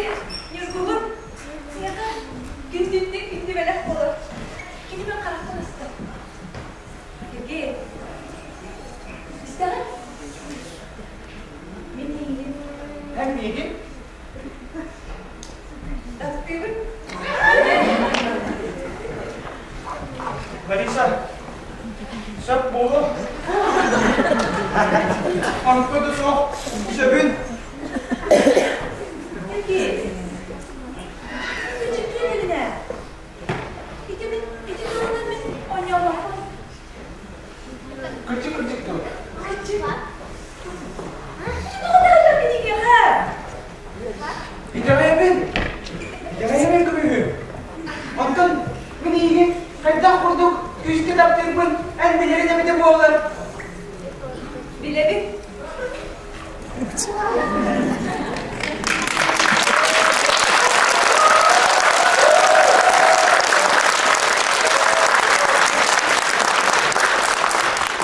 [SPEAKER 5] Ньургуһун миэхэ күндүттэн күндү бэлэх буолар. Кини мин харахпын аста. Сергей, истэҕин? Мин миигин.
[SPEAKER 3] Эн миигин?
[SPEAKER 5] Таптыыбын.
[SPEAKER 3] Лариса, сөп буолуо. Онто да суох сөбүн.
[SPEAKER 5] Сергей, күчүктүөн эбинэ. Ити мин, ити туһунан мин оонньообоппун.
[SPEAKER 3] Кырдьык кырдьык дуо?
[SPEAKER 5] Кырдьык. Тоҕо кинигэҕэ?
[SPEAKER 3] Итэҕэйэбин. Итэҕэйэбин көмүһүм. Онтон мин эйигин хайдах курдук күүскэ таптыырбын эн билэрин эбитэ буоллар.
[SPEAKER 5] Билэбин.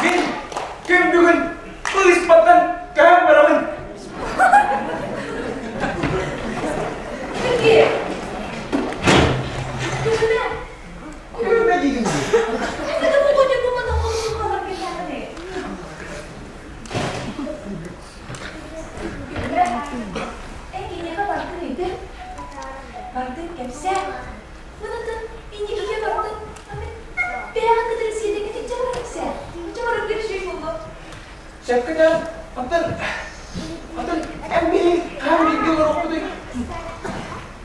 [SPEAKER 3] Мин күн бүгүн быыспатах.
[SPEAKER 5] Күннэ, эн киниэхэ бардын ыйдыр, бардын кэпсээ. Мынатын инникигэ бардын, бэйэҕин кытары сиэдэҥҥэ тикчэ баран кэпсээ. Оччо бараргар үчүгэй буолуо.
[SPEAKER 3] Сөпкө да, оттон, оттон эн биһи хаһан бииргэ олоруохпутуй?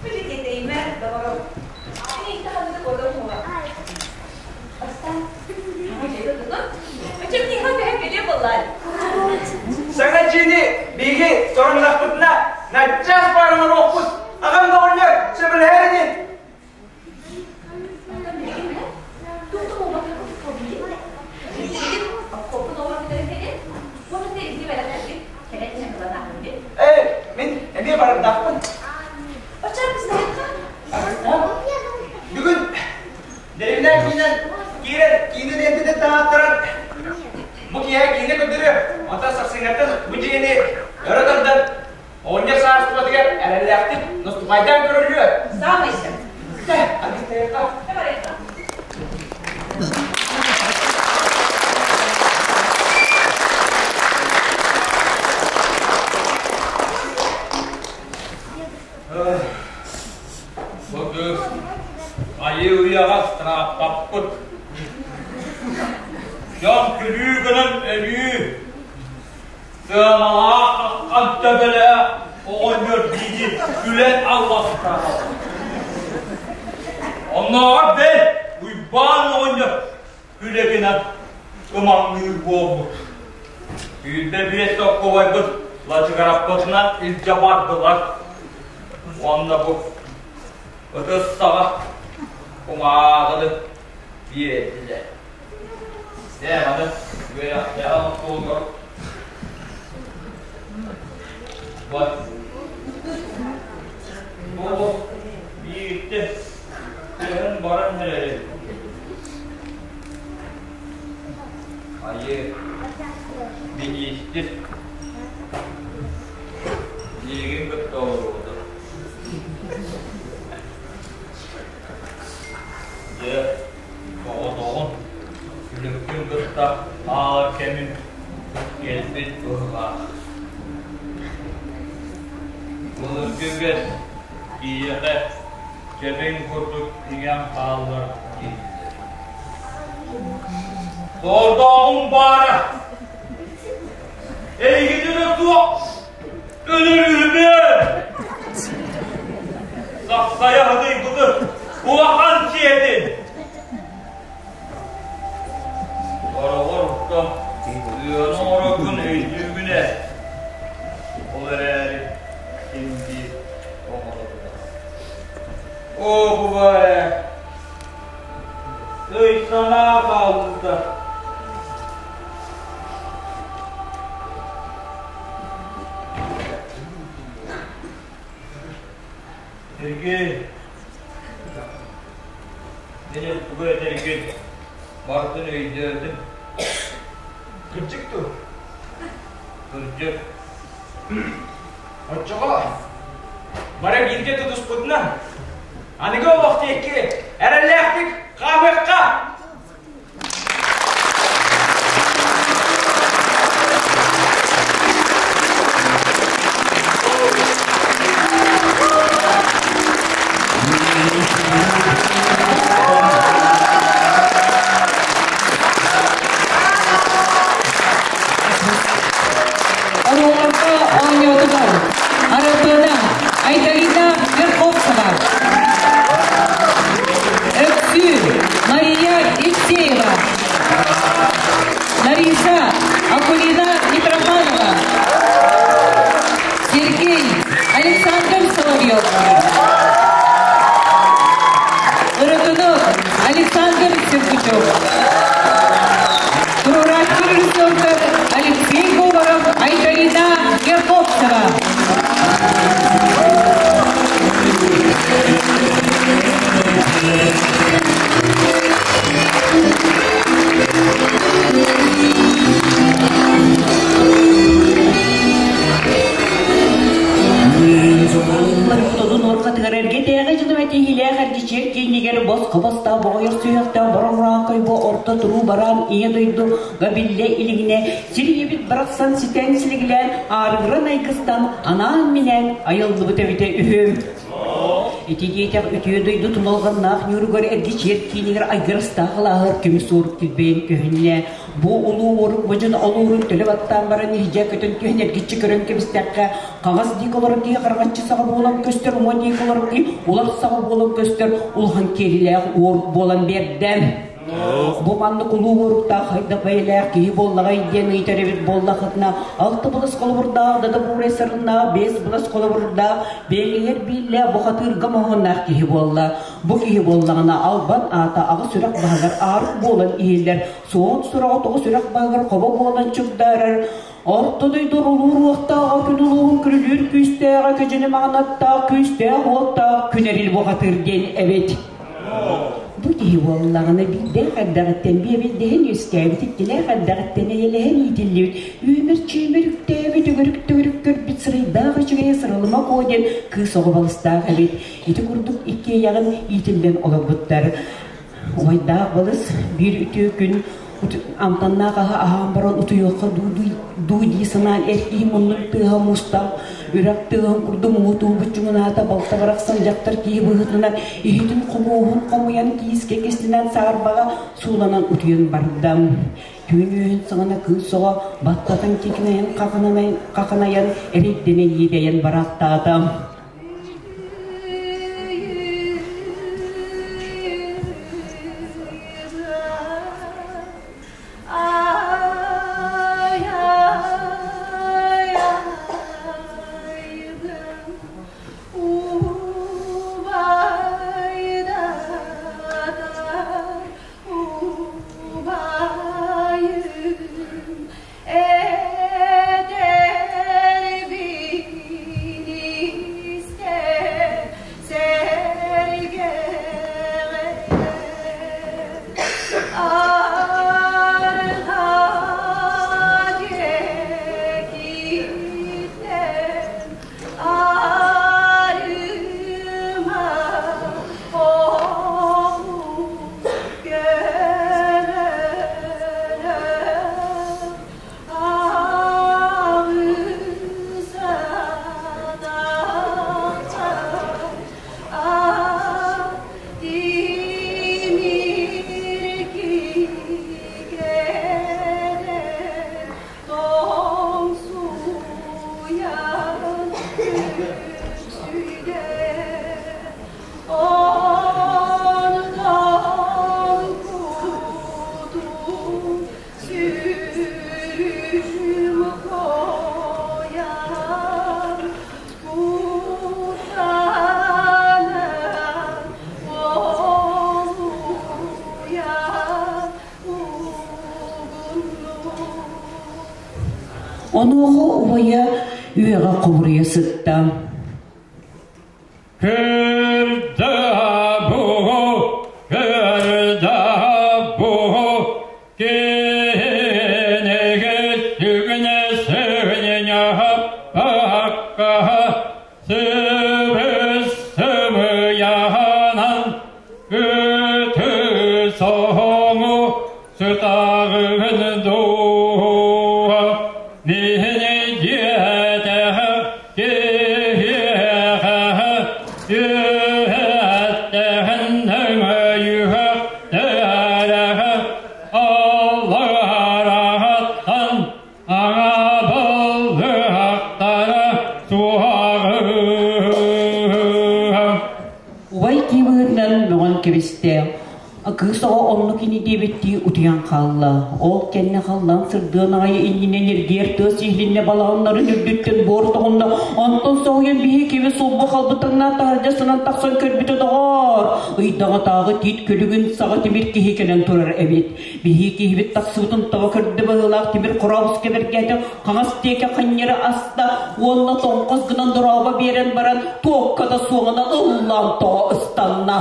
[SPEAKER 5] Били тиэтэйимэ, доҕорум. Мин иһитэ ханна да куотар буола. Бастаан, дьиэтэ тутун. Оччо миэхэ түһэн кэлиэ буоллаар.
[SPEAKER 3] Саҥа дьиэни биһиги соруннахпытына, наччас баар оҥоруохпут. Аҕам доҕорньор, сөбүлэһэр ини.
[SPEAKER 5] Оттон билигин туох да буолбатах курдук Билигин оккоппун оҥорон бүтэрэн кэлин, уонна итини бэлэхтэргин кэлэн иһэн ылан ааһын
[SPEAKER 3] Ээ, мин эмиэ барардаахпын.
[SPEAKER 5] Оччо аргыстаһыахха.
[SPEAKER 3] Бүгүн дэриэбинэ киинэн киирэн киинэ лиэнтэтин таһааттаран бу киэһэ киинэ көрдөрүө. Онтон сарсыҥҥаттан бу дьиэни өрө тардан Оҕонньор саарыстыбатыгар эрэллээхтик наступайдаан көрөллүө.
[SPEAKER 5] Саамай сөп.
[SPEAKER 3] Чэ, аргыстайыахха.
[SPEAKER 5] Барыахха.
[SPEAKER 2] Бу кыыс айыы уйаҕас тырааппаппыт. Дьон күлүү гынан өлүү Сыаналаах аххан төбөлөөх оҕонньор диигин күлэн алластаҕа. Оннооҕор бэл Уйбаан оҕонньор күлэ гынан ымаҥныыр буолбут. 25 соккубайбыт лачыгыраппытынан илдьэ бардылар. Уонна бу ытыс саҕа кумааҕыны биэрдилэр. Дьэ, маны үөрэхтээх остуолугар Бу биирдэ түһэн баран эрэрин. Айыы, миниистир миигин кытта олоруода. Дьэ, Соҕотоҕун күлүккүн кытта хаалар кэмим кэлбит быһыылаах. Былыргы үгэс киһиэхэ кэбиҥ курдук иҥэн хааллар дииллэр. Сордооҕум баара эйигин суох өлөрүүбүн! Сахсайа сытыйбыты улахан сиэтин! Хороҕор устан ыаны оҥороргун өйдүүгүн ээ. Ол эрээри син биир оҥоробун. Оо, бубаа Өй-санаа хаалбыта. Сергей, мин тугу этэргин барытын өйдөөтүм.
[SPEAKER 3] Кырдьык дуо?
[SPEAKER 2] Кырдьык.
[SPEAKER 3] Оччоҕо бары бииргэ тутуспутунан аныгы олох диэки эрэллээхтик хаамыахха!
[SPEAKER 1] Оруолларга оонньоотулар Арапыана Айталина Верховцева, Өксүү Мария Евсеева, Лариса Акулина Митрофанова, Сергей Александр Соловьев, Ырытынов Александр Сергучев, Туруорааччы режиссердар Алексей Говоров, Айталина иннигэр босхо бастаах боҕойор сүһүөхтээх бороҥураахай бу орто туруу бараан ийэ дойдуга биллэ илигинэ сир ийэбит барахсан ситэн силигилээн аарыгыран айгыстан анаан-минээн айыллыбыт эбитэ үһү. Ити диэтэх үтүө дойду туналҕаннаах ньууругар эргичиэр киинигэр айгырастаах алааһыгар көмүс уорук килбэйэн көһүннэ. Бу улуу уорук модьун олуурун төлө баттаан баран иһдьэ көтөн түһэн эргиччи көрөн кэбистэххэ, хаҥас диэки олорор киһи хараҥаччы саҕа буолан көстөр, уҥа диэки олорор киһи улар саҕа буолан көстөр улахан киэлилээх уорук буолан биэрдэ. Бу маннык улуу уоруктаах хайдах бэйэлээх киһи буоллаҕай диэн ыйытар эбит буоллахытына, алта былас холобурдаах, дата буурай сарыннаах, биэс былас холобурдаах, бэйэлэһэр бииллээх бухатыырга моһуоннаах киһи буолла. Бу киһи буоллаҕына албан аата аҕыс үрэх баһыгар аарык буолан иһиллэр, суон сураҕа тоҕус үрэх баһыгар хобо буолан чугдаарар, Орто дойду улуур уохтааҕа күн улууһун күрүлүүр күүстээҕэ күдьүнү маҕанаттаах күүстээх уоттаах күнэрил бухатыыр диэн эбит. Бу киһи буоллаҕына биирдээх эрдэҕиттэн биэбэйдэһэн үөскээбит, иккилээх эрдэҕиттэн эйэлэһэн иитиллибит, үөмэр-чүөмэр үктээбит, үгүрүк-төгүрүк көрбүт сырайдаах үчүгэйэ Сыралыма Куо диэн кыыс оҕо балыстаах эбит. Ити курдук иккиэйэҕин иитиллэн олорбуттар. Убайдаах балыс биир үтүө күн амтаннаах аһы аһаан баран утуйуохха дуу дии санаан эр киһи муннун тыаһа муустаах үрэх тыаһын курдук муҥутуу буччуҥунаата балта барахсан дьахтар киһи быһыытынан иһитин хомуоһун хомуйан киискэ кистэнэн саарбаҕа сууланан утуйан барда. Түүн үөһүн саҕана кыыс оҕо баттатан кикинэйэн хахынайан эрэйдэнэн иэдэйэн бараахтаата. Онуоха убайа үөҕэ хомуруйа сытта. Убай кии быһыытынан мөҕөн кэбистэ. Кыыс оҕо оннук ини диэбиттии утуйан хаалла. Ол кэннэ халлаан сырдыан аҕай иннинэ ньиргиэр тыас иһилиннэ балаҕаннарын үрдүттэн буор тоҕунна. Онтон соһуйан биһи киви сулбу халбытыҥна таһырдьа сынан тахсан көрбүтэ доҕоор. Ыйдаҕатааҕы тиит күлүгүн саҕа тимир киһи кэлэн турар эбит. Биһи киһибит тахсыбытын таба көрдө быһыылаах тимир хорообус кэбэргээтэ хаҥас диэки ханньары аста уонна тоҥхос гынан дорообо биэрэн баран туокка да суоҕунан ыллаан тоҕо ыстанна.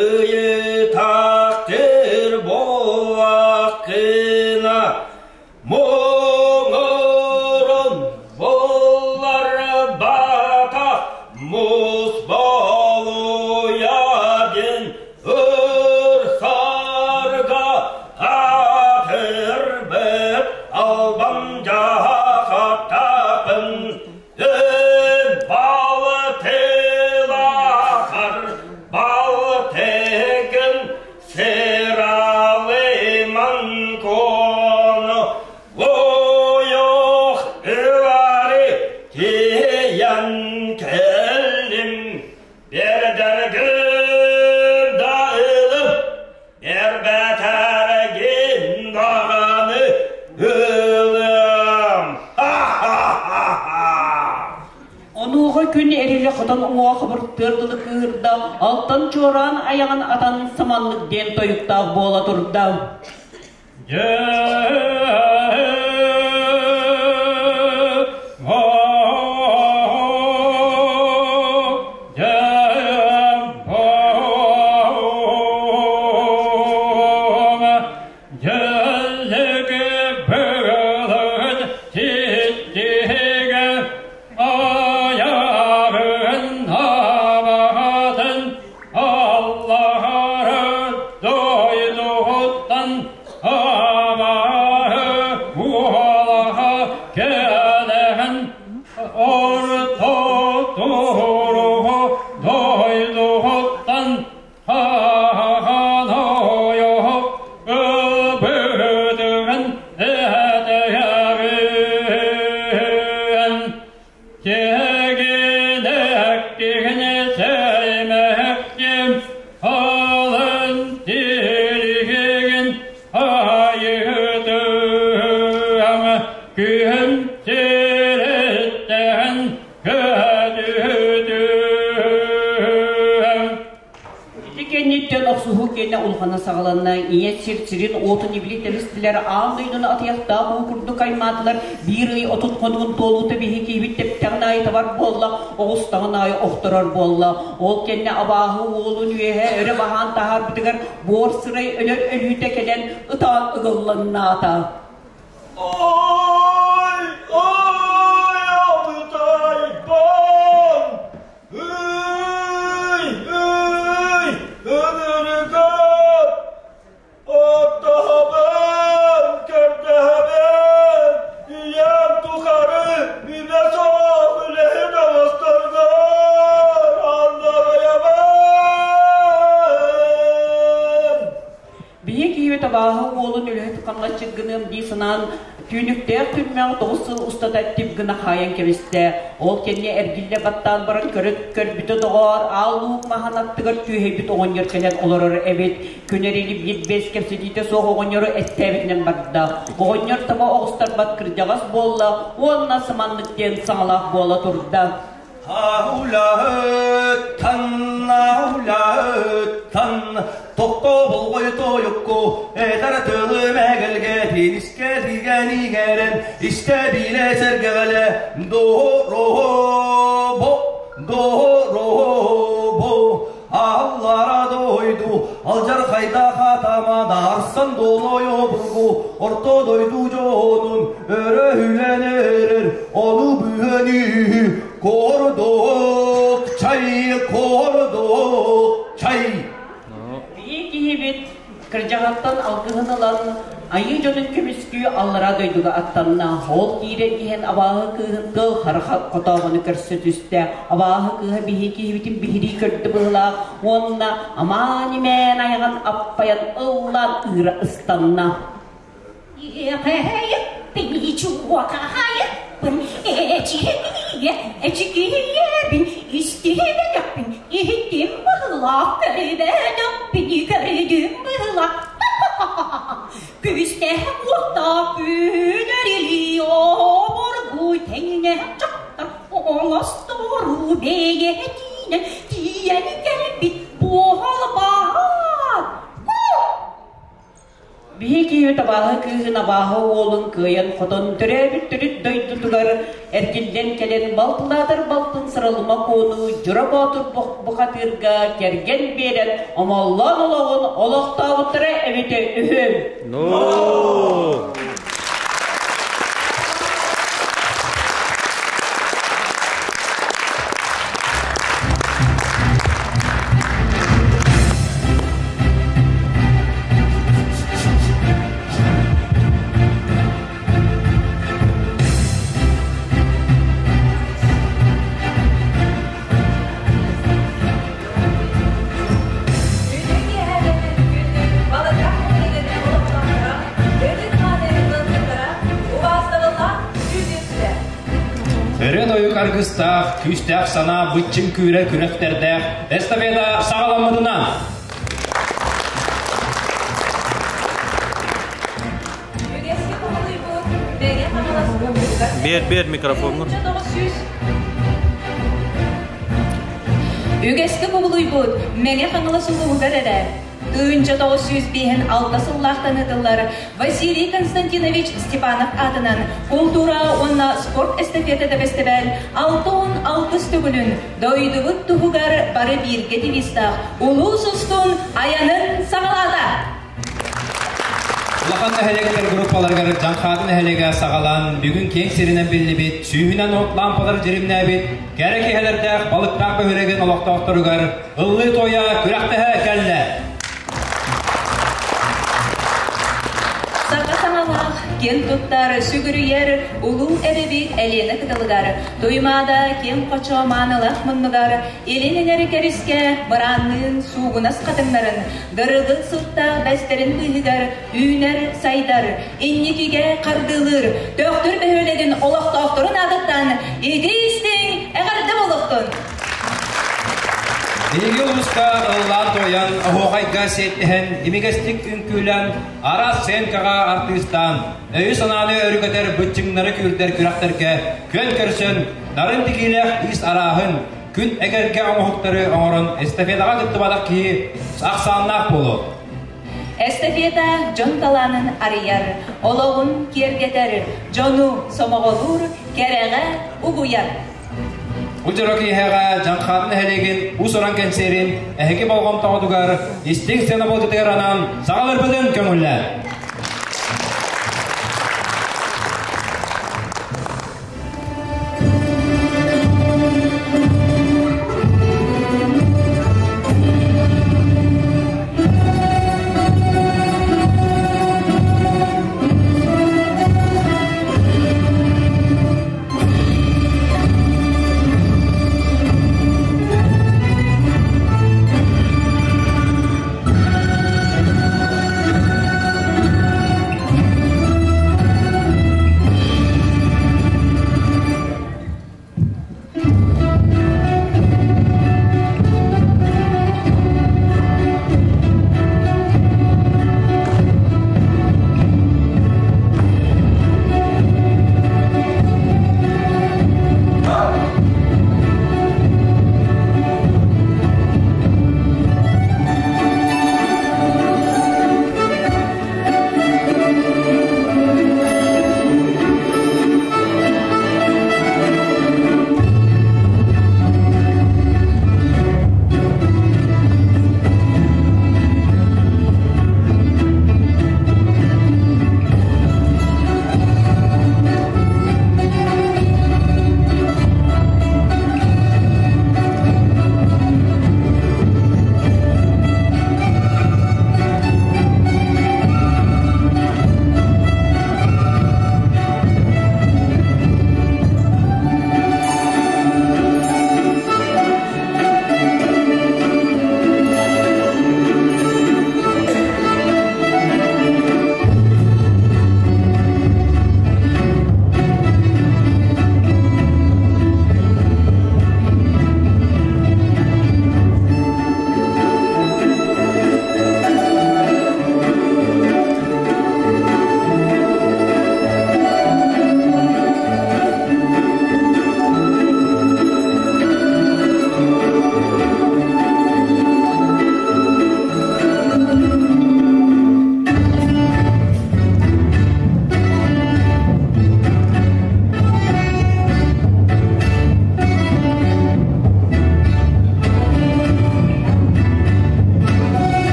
[SPEAKER 6] Ыйытахтыр буоллаххына, муҥурун булларбатах муус болуйа диэн өр сарга аатырбыт албан дьаһахтаахпын Балтылахар балтыгын сыралыман кону лойох ылары тиийэн кэллим бердергин да ылым Эрбэтэргин даҕаны ылыам! Ха-ха-ха-ха!
[SPEAKER 1] Онуоха күн эрилэ хотон уҥуоҕа хабыртыар дылы кыыһырда, алтан чуораан айаҕын атан саманнык диэн тойуктаах буола турда.
[SPEAKER 6] Дьэ, Аллаһары дойдуттан абааһы уолаха кэлэһэн орто туругу дойдуттан хаһан ойоһу ылбытыгын этэйэҕин Кигинэктигини сэймэктим, алын тириһигин айыытыам, күһүн сириттэн көтүтүөм.
[SPEAKER 1] Ити кэнниттэн охсуһуу киэнэ улахана саҕаланна. Ийэ сир сирин уотун ибили тэбистилэр, аан дойдуну атыйахтаах уу курдук аймаатылар. Биир ый 30 хонугун туолуута биһи киһибит тэптэҕин аайы табар буолла, оҕустаҕын аайы охторор буолла. Ол кэннэ абааһы уолун үөһэ өрө баһаан таһаарбытыгар буор сырай өлөр өлүүтэ кэлэн ытаан ыгыллаҥнаата.
[SPEAKER 6] Ой, ой, абытайбан! Ый, ый, ынырыгар, оттоһобун, көрдөһөбүн, үйэм тухары үбэ суох үлэһит оҥосторгор аннарайабын.
[SPEAKER 1] Биһи киһибит абааһы уолун үлэһит хамначчыт гыныам дии санаан, түүнүктээх түрмэҕэ 9 сыл устата тип гына хаайан кэбистэ. Ол кэннэ эргиллэ баттаан баран көрө көрбүтэ доҕоор, аал луук маһын аттыгар түөһэйбит оҕонньор кэлэн олорор эбит. Күн эрили биир бэс кэпсэтиитэ суох оҕонньору эттээбитинэн барда. Оҕонньор таба оҕустарбат кырдьаҕас буолла уонна саманнык диэн саҥалаах буола турда.
[SPEAKER 6] Аулаһыттан, аулаһыттан, тохтоболҕой тойукку, этэр тылы мэгэлгэ, тинискэ тигэн иҥэрэн, истэ билэ сэргэҕэлэ, доһоробо, доһоробо, аллара дойду, алдьархайда хатамада, арсан долой обургу, орто дойду дьонун, өрө хүлэн эрэр, ону бүһөнү, Кордук чай, кордук чай.
[SPEAKER 1] Биир киһибит кырдьаҕаттан алгыһын ылан, айыы дьонун көмүскүү аллараа дойдуга аттанна. Ол киирэн иһэн абааһы кыыһын кыл хараха хотооҕуну көрсө түстэ. Абааһы кыыһа биһи киһибитин биһирии көрдө быһыылаах уонна амаан-имээн айаҕын аппайан ыллаан ыыра ыстанна.
[SPEAKER 7] Эхэйиппин, эчикийэ, эчикийэбин, истибэтэхпин, иһиттим быһыылаах, көрбөтөхпүн, көрдүм быһыылаах. Күүстээх уоттаах күнэр илии обургу тэҥнээх дьахтар оҥостору бэйэтинэн тиийэн кэлбит буолбаат.
[SPEAKER 1] Биһи киһи табааһы кыыһын абааһы уолун кыайан-хотон төрөөбүт төрүт дойдутугар эргиллэн кэлэн балтылаатар балтын сыралыма куону Дьура Боотур бухатыырга кэргэн биэрэн омоллоон олоҕун олохтообуттара эбитэ үһү.
[SPEAKER 8] Ну!
[SPEAKER 5] Күндү киэһээлэринэн күндү балыктаах нэһилиэгин олохтоохторо, ытык мааны ыалдьыттара, убаастабыллаах дьүүллүүрсүлэр.
[SPEAKER 9] Өрө-тойук аргыстаах, күүстээх санаа быччыҥ күүрэр күрэхтэрдээх эстафета саҕаламмытынан!
[SPEAKER 5] Үгэскэ кубулуйбут Мэҥэ Хаҥалас улууһугар
[SPEAKER 8] Биэр, биэр микрофоҥҥун.
[SPEAKER 5] 1900 Үгэскэ кубулуйбут Мэҥэ Хаҥалас улууһугар эрэ 1905 сыллаахтан ыытыллар Василий Константинович Степанов аатынан култуура уонна спорт эстафетата бэстэбээл 66 төгүлүн дойдубут туһугар бары бииргэ девизтаах улуус устун айанын саҕалаата.
[SPEAKER 9] Улахан нэһилиэктэр группаларыгар Дьаҥхааты нэһилиэгэ саҕалаан, бүгүн киэҥ сиринэн биллибит, сүүһүнэн от лаампалар дьиримнээбит, кэрэ киһэлэрдээх балыктаах бөһүөлэгин олохтоохторугар ыллыы-туойа күрэхтэһэ кэллэ.
[SPEAKER 5] Саха саҥалаах, киэн туттар, сүгүрүйэр улуу эбэбит Элиэнэ кытылыгар, Туймаада киэҥ хочо маанылаах муннугар, илин эҥэр кэрискэ мыраанныын суугунас хатыҥнарын, дырылык сыттаах бэстэрин быыһыгар үүнэр-сайдар, инникигэ хардыылыыр Төхтүр бөһүөлэгин олохтоохторун аатыттан итии-истиҥ эҕэрдэ буолуохтун!
[SPEAKER 9] Биһиги улууска ыллаан-туойан, оһуохайга сиэттиһэн, имигэстик үҥкүүлээн, араас сценкаҕа артыыстаан, өйү-санааны өрүкэтэр быччыҥнары күүрдэр күрэхтэргэ күөн көрсөн, нарын тигиилээх ис арааһын, күн эгэлгэ оҥоһуктары оҥорон эстафетаҕа кыттыбатах киһи ахсааннаах буолуо.
[SPEAKER 5] Эстафета дьон талаанын арыйар, олоҕун киэргэтэр, дьону сомоҕолуур, кэрэҕэ угуйар.
[SPEAKER 9] Бу дьоро киэһэҕэ Дьаҥхааты нэһилиэгин уус-уран кэнсиэрин эһиги болҕомтоҕутугар истиҥ сцена буолбутугар анаан саҕаларбытын көҥүллээн.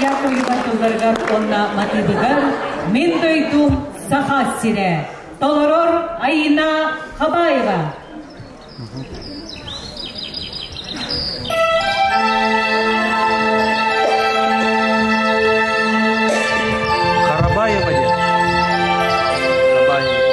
[SPEAKER 10] Яковлева тылларыгар уонна матыыбыгар «Мин дойдум Саха сирэ» толорор Айина Хабаева.
[SPEAKER 8] Карабаева диэн. Карабаева.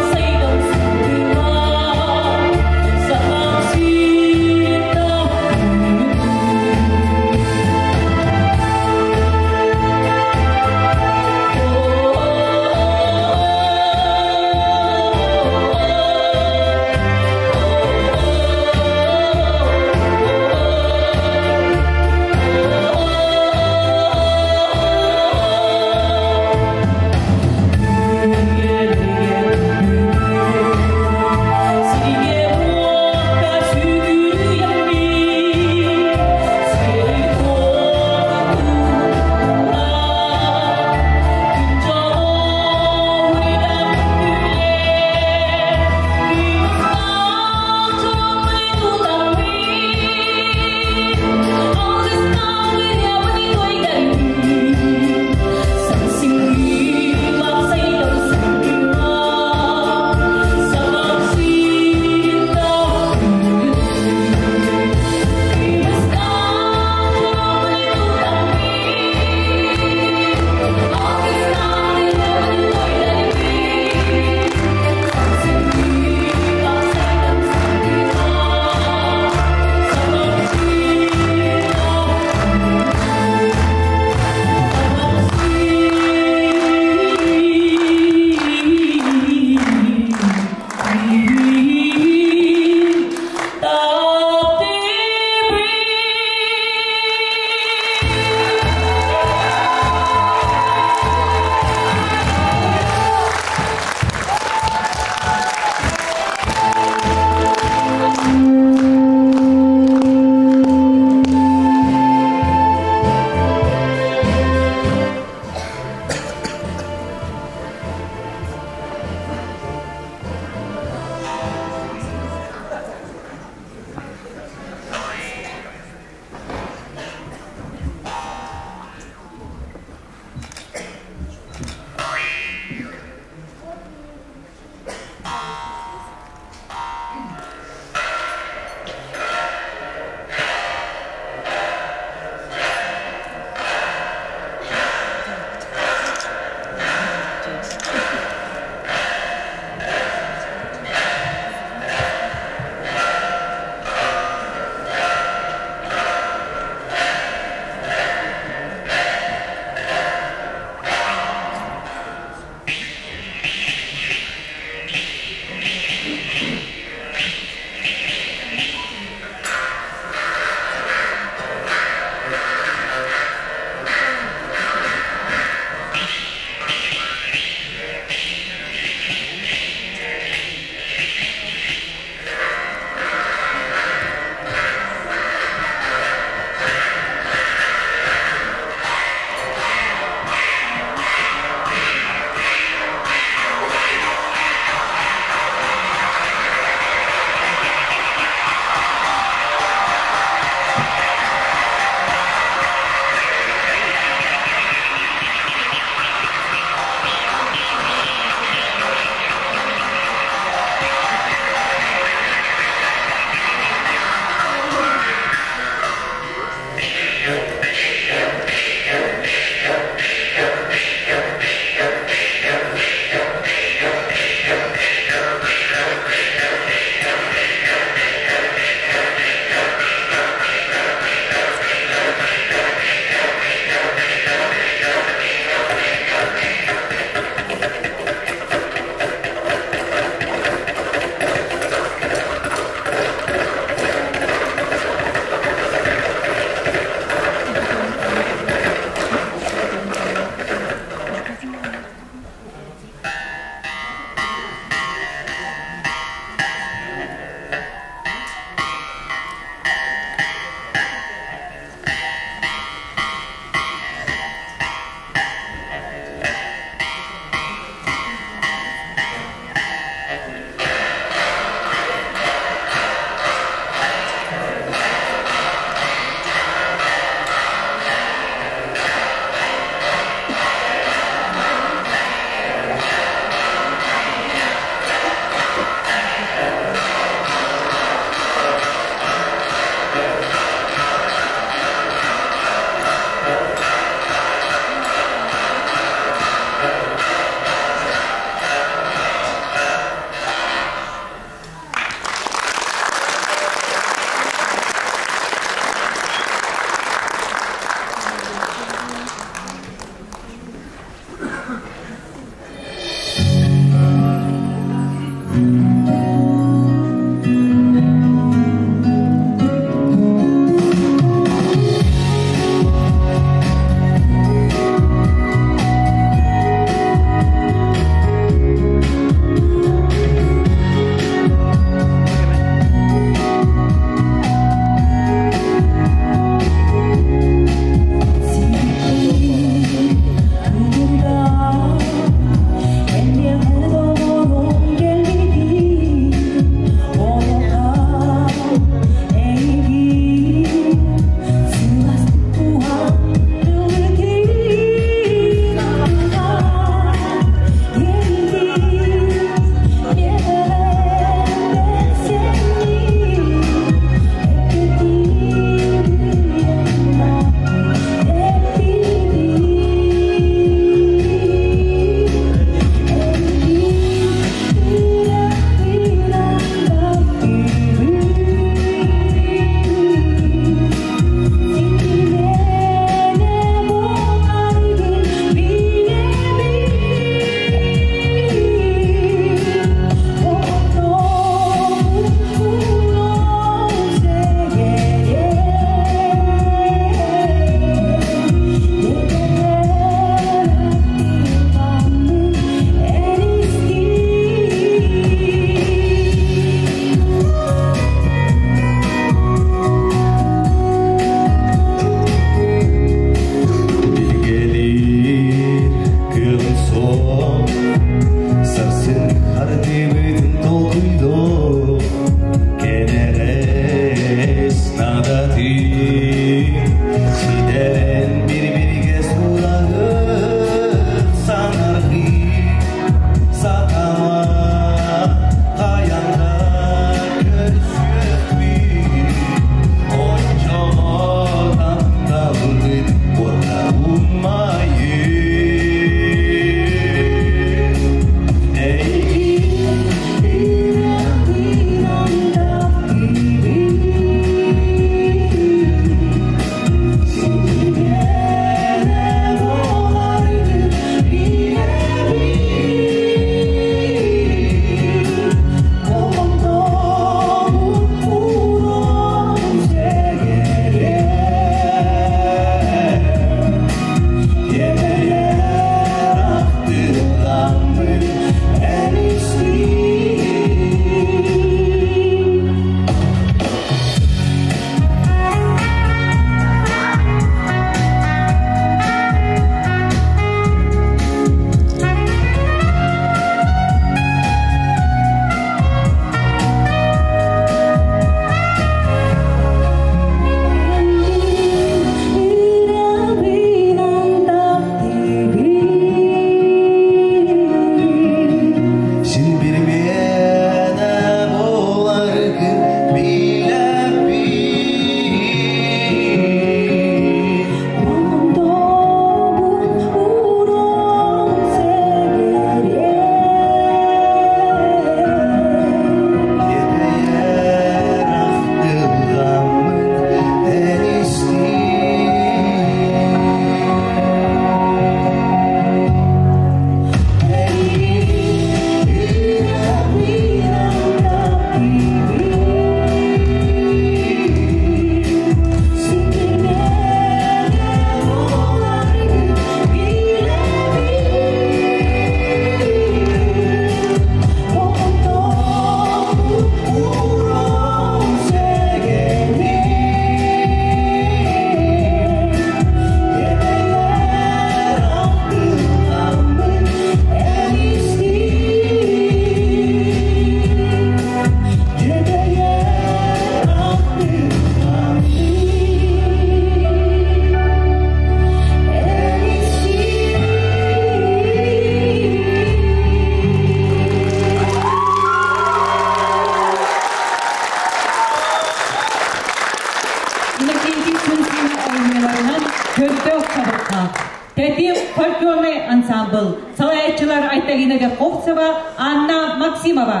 [SPEAKER 10] Көрдөөх чабырҕах. Тэтим фольклорнай ансамбл. Салайааччылар Айталина Верховцева, Анна Максимова.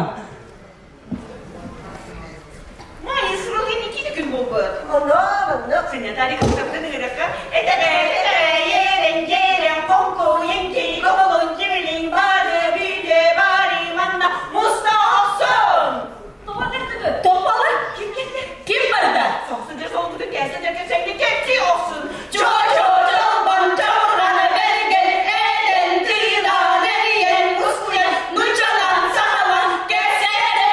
[SPEAKER 11] Майя сырылын икки күн буолбут. Онно, онно, сынньатари кыттыктын ыгыракка, этэҕэ, эрен, хоҥкуйен, кири, кибилин, бары, бүле, бары, манна, муста охсон!
[SPEAKER 7] Топпала?
[SPEAKER 11] Ким келdi?
[SPEAKER 7] Ким барда?
[SPEAKER 11] Соқсын же соңгуду кәсін же кәсенге кепти охсун. Чо чо чолбан чабырганы берген, эден тыынан эриен, ускуян, нучалан, сахалан, кепсере!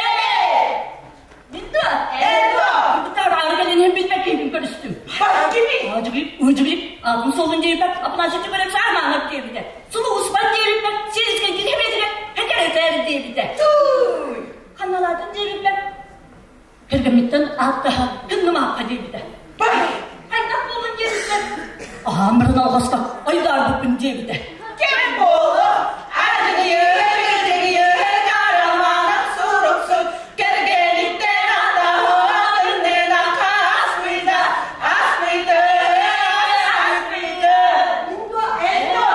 [SPEAKER 7] Минду?
[SPEAKER 11] Эдо!
[SPEAKER 7] Бутар аргалин билбек ким көрүстүм.
[SPEAKER 11] Бak kimi?
[SPEAKER 7] Ажыгып, ыжыгып, атын солун дейбек, апнашы чүгөрөп сарманып дейбите. Сулу успат дейбек, сезген кемедире, хекер дейбите.
[SPEAKER 11] Туй!
[SPEAKER 7] Каналадын дейбек. Кергемиттен аттаха, күннүм апка дейбите.
[SPEAKER 11] Бak!
[SPEAKER 7] Кайдак болун дейбите. Амырын алгаска, айдардыппын дейбите.
[SPEAKER 11] Кем болу? Ардыгы, кырдыгы, караманын суруксун, кергениттен атаһын аспыйда, аспыйды, аспыйды.
[SPEAKER 12] Эндо,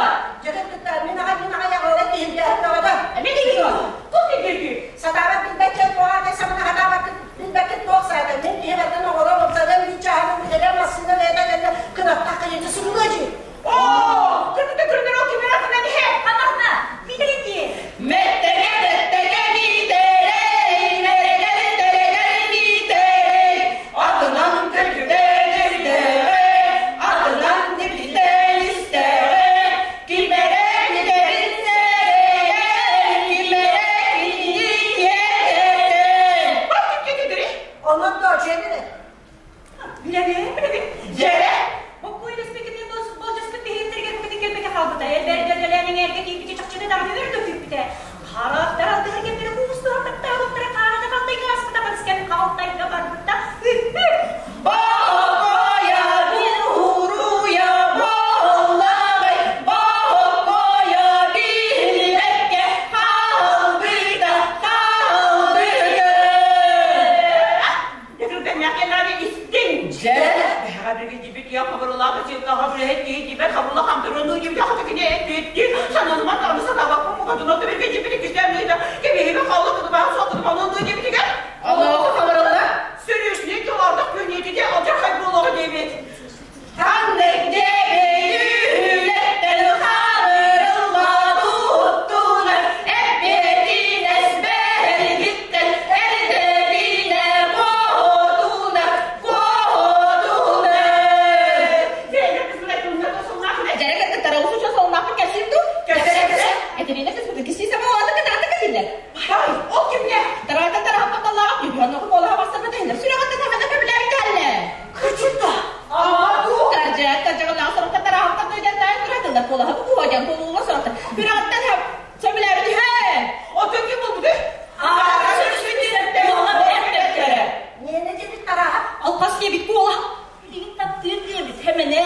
[SPEAKER 11] О, кыргыты кыргыр о кимер атынан хе.
[SPEAKER 7] Канахна, билети.
[SPEAKER 11] Меттеге теттеге митерей, мерегел терегел митерей, атынан кыргыден истере, атынан дипитен истере, кимере митерин серeye, кимере кинiyetete. Bak kim
[SPEAKER 7] Билебин, билебин.
[SPEAKER 11] Жere.
[SPEAKER 7] Боккуй респектин болжаспыт бихиттерге күтүн келбеке калбыта. Элбердерделерин эрге кийбити чакчыны дагы өрдө күйбүтэ. Карактар алдыга кемдери куустура таптаалыктара карада калтайга аспыта барыскен калтайга барбытта. Үхү!
[SPEAKER 11] Бакоя bir huruya bolлагай, бакоя билбекке калбыда калбыда. Декрутен якелари истин.
[SPEAKER 1] Же.
[SPEAKER 11] Allah'a haberler. Sürüsünü dolarda köyüne alacak kaybolları devlet. Tanrı devletten haberullah tuttular. Ebedine esbergitten erdebine kodular, kodular. Hay, o kimle? Küçük de. Ama dur. O teki buldu. Aa,
[SPEAKER 7] Алкас дебит кола. Билигин таптыыр дебит, хемене.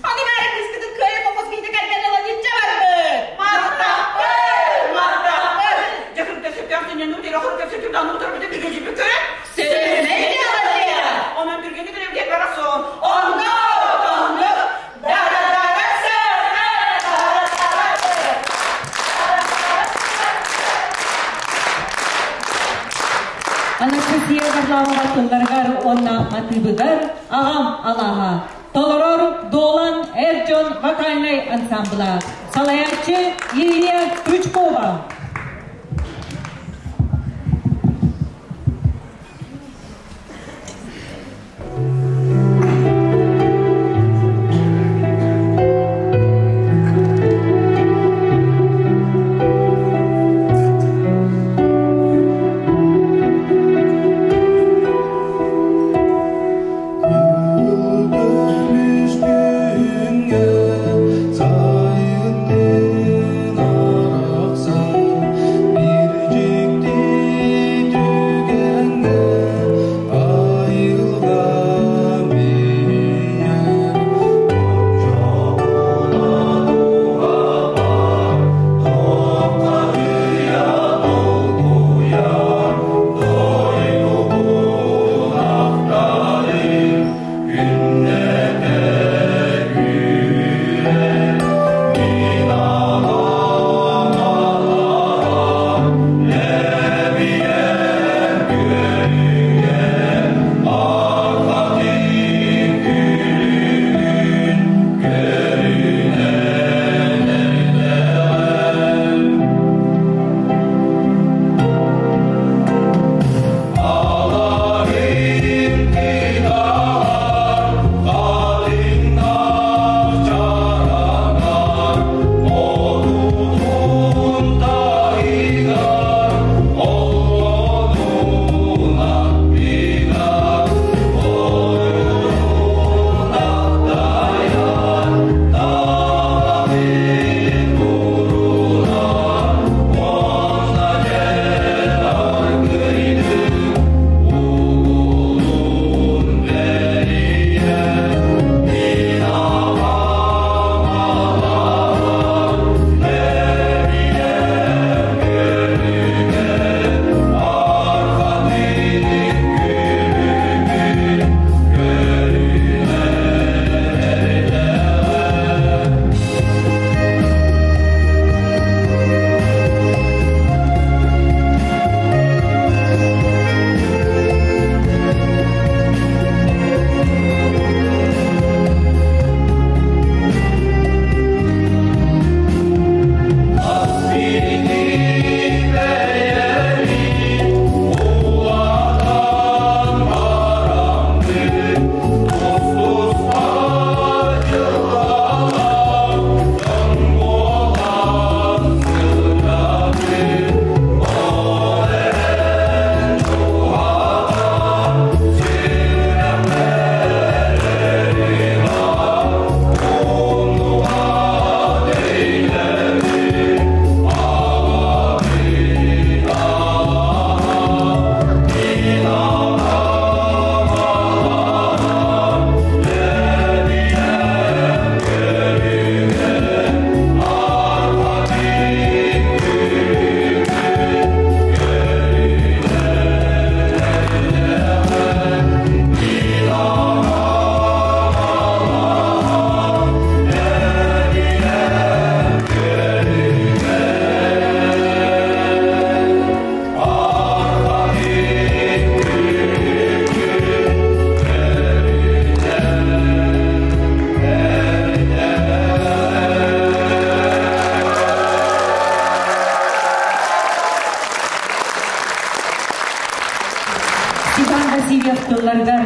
[SPEAKER 11] Аны бәрі кискідін көйі қоқыс кейді кәрген алан етче барды. Мақтапыр, мақтапыр. Жақырыпта сөптен сенен өтер, ақырыпта сөптен ұтыр бітіп бірге жіпі көрі.
[SPEAKER 1] Сөйлемей алады.
[SPEAKER 11] Onun bir günü bir dekorasyon. Onlu, onlu, dara dara sara, dara dara.
[SPEAKER 10] Анастасия Варламова тылларыгар онна матыбыгар ағам алаха. Толорор Долан Эрджон вокальный ансамбла. Салаячы Лилия Крючкова.
[SPEAKER 6] Sayın araqsan.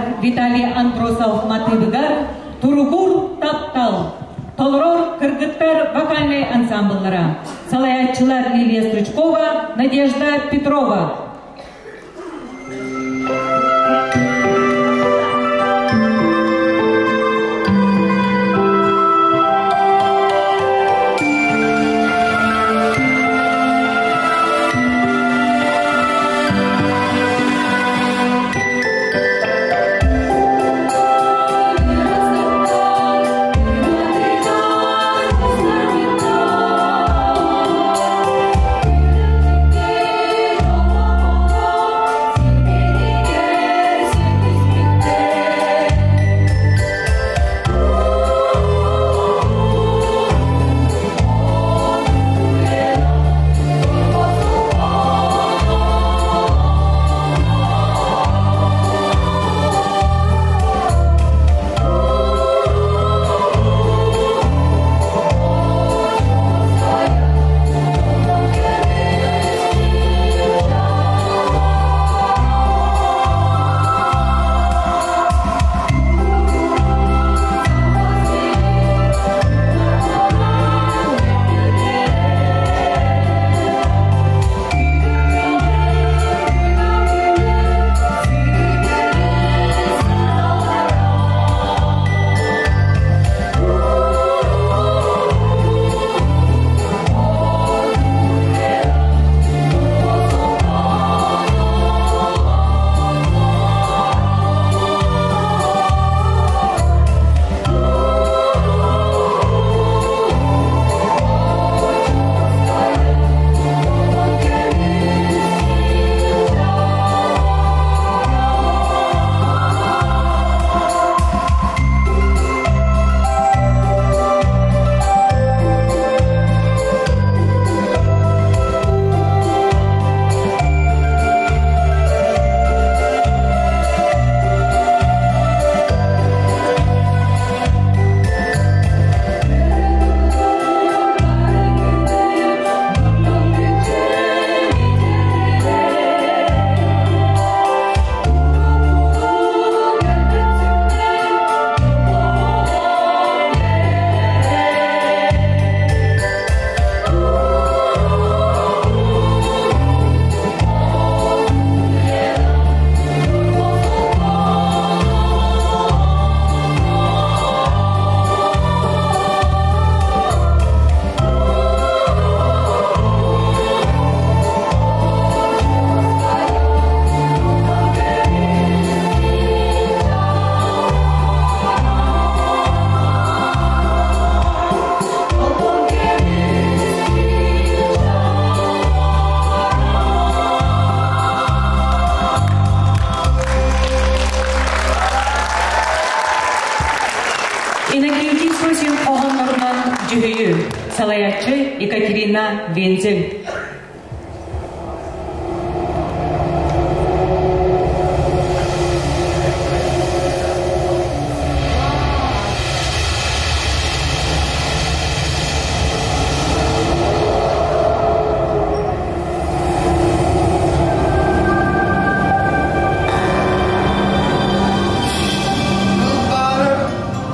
[SPEAKER 10] тылыгар, Виталий Андросов матыыбыгар Туругур таптал толорор кыргыттар вокальнай ансамбллара. Салайааччылар Лилия Стручкова, Надежда Петрова. Иннокентий Сосин хоһооннорунан дьүһүйүү. Салайааччы Екатерина Вензель.
[SPEAKER 13] Кылбаарар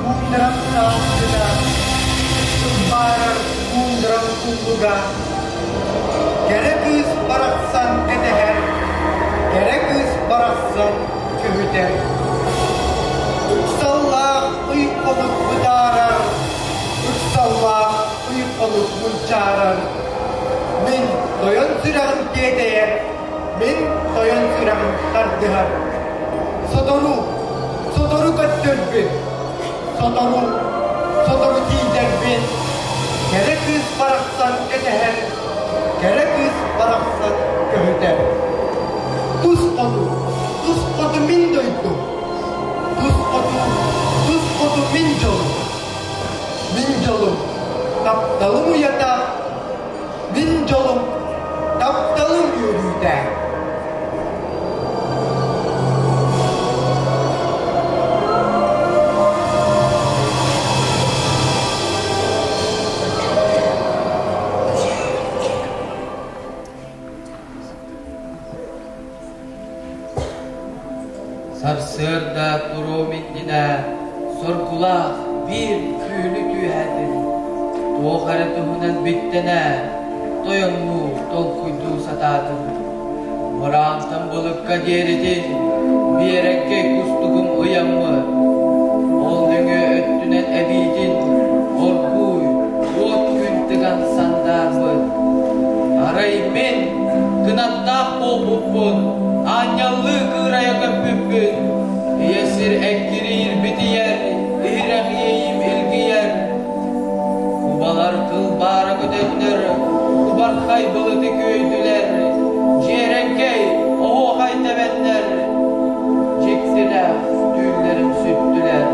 [SPEAKER 13] куундарам сааскыта, кылбаарар куундарам куллуга, Кэрэ кыыс барахсан кэтэһэр, кэрэ кыыс барахсан көһүтэр. Ыксаллаах ый хонук бытаарар, ыксаллаах ый хонук мунчаарар. Мин тойон сүрэҕим тиэтэйэр, мин тойон сүрэҕим тардыһар. Сотору, сотору көттөрбүн, сотору, сотору тиийдэрбин, кэрэ кыыс барахсан кэтэһэр, кэрэ кыыс барахсан көһүтэр. Тус хоту, тус хоту мин дойдум, тус хоту, тус хоту мин дьолум. Мин дьолум, тапталым уйата, мин дьолум, тапталым үөрүүтэ.
[SPEAKER 14] Сарсыарда туруом иннинэ соргулаах биир түүлү түһээтим. Туох эрэ туһунан биттэнэ, тойоннуу толкуйдуу сатаатым. Мыраантан былыкка диэритин биэрэккэй кустугум ыйаммыт. Ол нөҥүө өттүнэн эбиитин оргууй уот күн тыган сандаарбыт. Арай мин кынаттаах буолбуппун, аанньаллыы кыырайа көппүппүн. Ийэ сир эккириир битийэр, иһирэх иэйиим илгийэр. Кубалар кылбаара көтөннөр, кубархай былыты күөйдүлэр, дьиэрэҥкэй, оһуохай тэбэннэр, дьиктилээх түүллэрим сүттүлэр.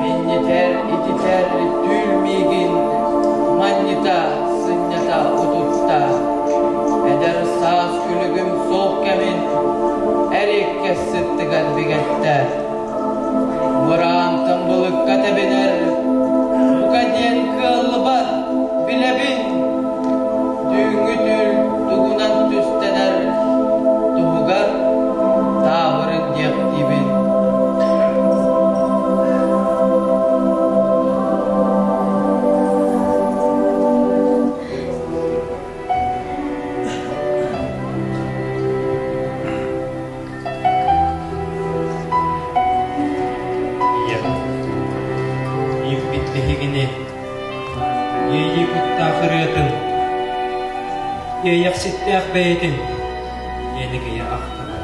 [SPEAKER 14] Минньитэр, ититэр түүл миигин манньыта, сынньата утутта. Эдэр саас күлүгүм суох кэмин эриэккэс сыттыгар бигэттэ. Мыраантан былыкка тэбинэр, бука диэн кыаллыбат, билэбин. Түүҥҥү түүл тугунан түстэнэр, туһугар таабырын диэхтиибин.
[SPEAKER 9] Ийэм, ииппит биһигини, иэйии куттаах ырыатын, иэйэхситтээх бэйэтин иэнигийэ ахтабын.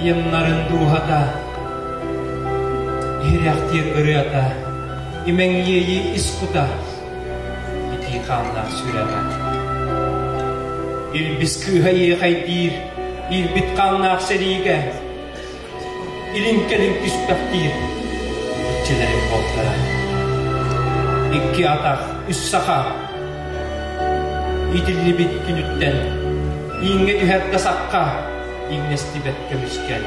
[SPEAKER 9] Ийэм нарын дууһата, иһирэхтиир ырыата, имэҥ иэйии ис кута, итии хааннаах сүрэҕэ. Илбис кыыһа иэхэйдиир, иирбит хааннаах сэриигэ, илин-кэлин түспэхтиир иччилэрин буолтара. Икки атах, үс саха иитиллибит күнүттэн ииҥҥэ түһэр да сахха иҥнэстибэт көмүскэл.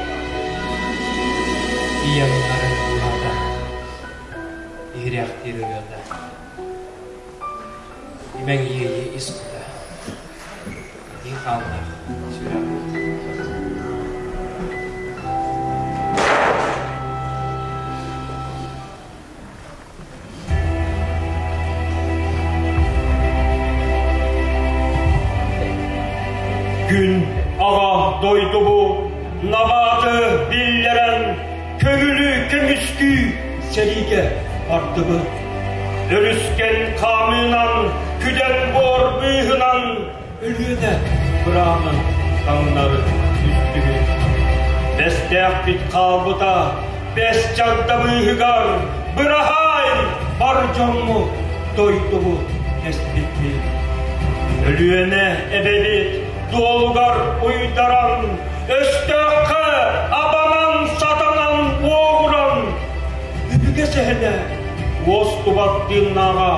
[SPEAKER 9] Ийэм нарын дууһата, иһирээхтиир ырыата. Имэҥ иэйии ис кута, итии хааннаах сүрэҕэ.
[SPEAKER 15] Күн аҕа дойдубу набааты биллэрэн көҥүлү көмүскүү сэриигэ бардыбыт. Өрүскэн хаамыынан, күдэн буор быыһынан Өлүөнэ быраанын таҥнары түстүбүт. Бэстээхпит хаалбыта, бэс чагда быыһыгар быраһаай бар дьоммут, дойдубут кэспиппит. Өлүөнэ эбэбит дуолугар уйдаран, өстөөххө абанан-сатанан уоҕуран, үбүгэ сэһэнэ уостубат тыыннааҕа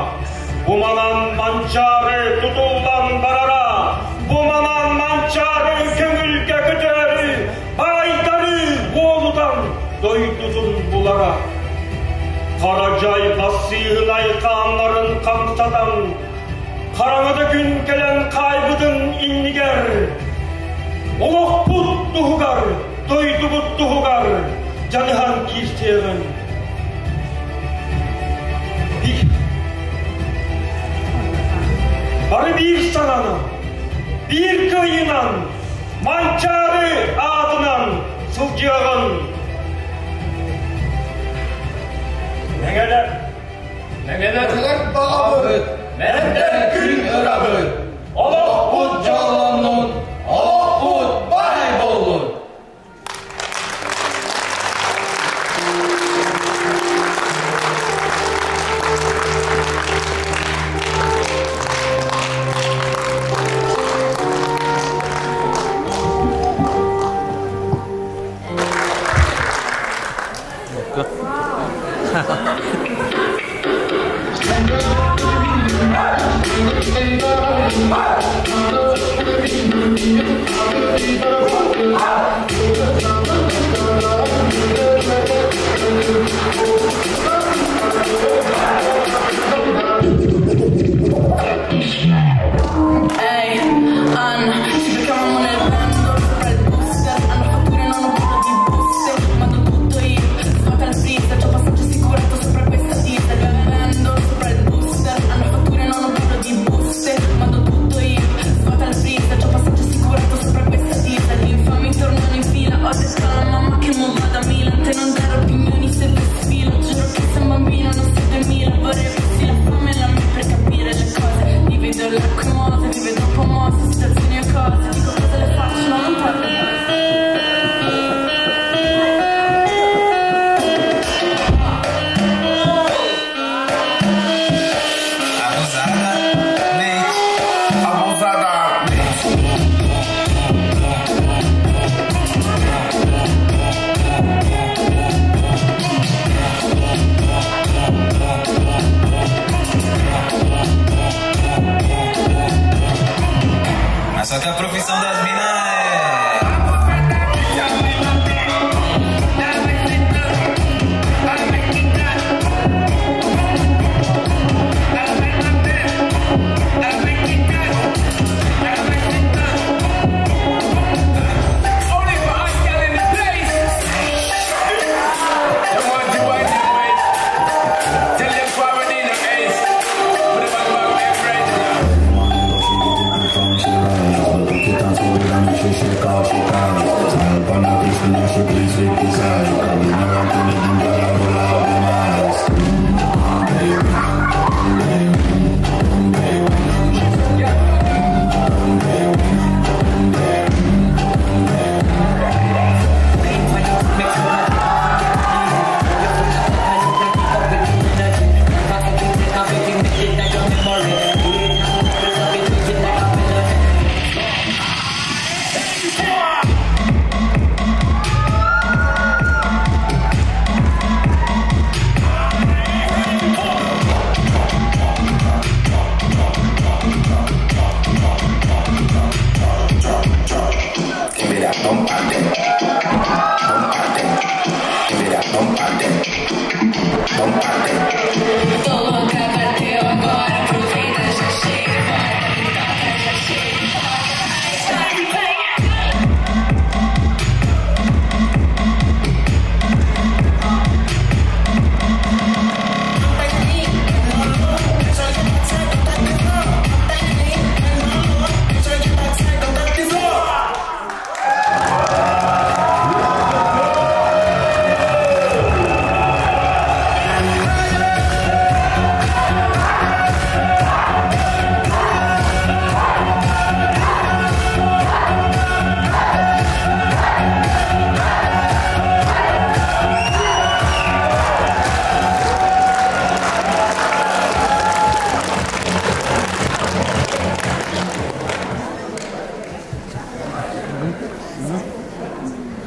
[SPEAKER 15] Бу манан Манчаары тутуллан барара, бу манан Манчаары көҥүлгэ көтөөрү, баайдары уолутан дойдутун булара. Харадьай бассыыһынай хааннарын хамсатан, хараҥада күн кэлэн хаайбытын иннигэр, олохпут туһугар, дойдубут туһугар дьаныһан киирсиэҕин. Бары биир саҥанан, биир кыайыынан, Манчаары аатынан сылдьыаҕын. Мэҥэлэр,
[SPEAKER 14] Мэҥэлэр баҕабыт, мэнтэн күн ырабыт, олохпут дьоллоннун, олохпут баай буоллун!
[SPEAKER 16] Ehi, Anna, ci becchiamo nel bando, sopra il booster, hanno fatture non ho paura di buste.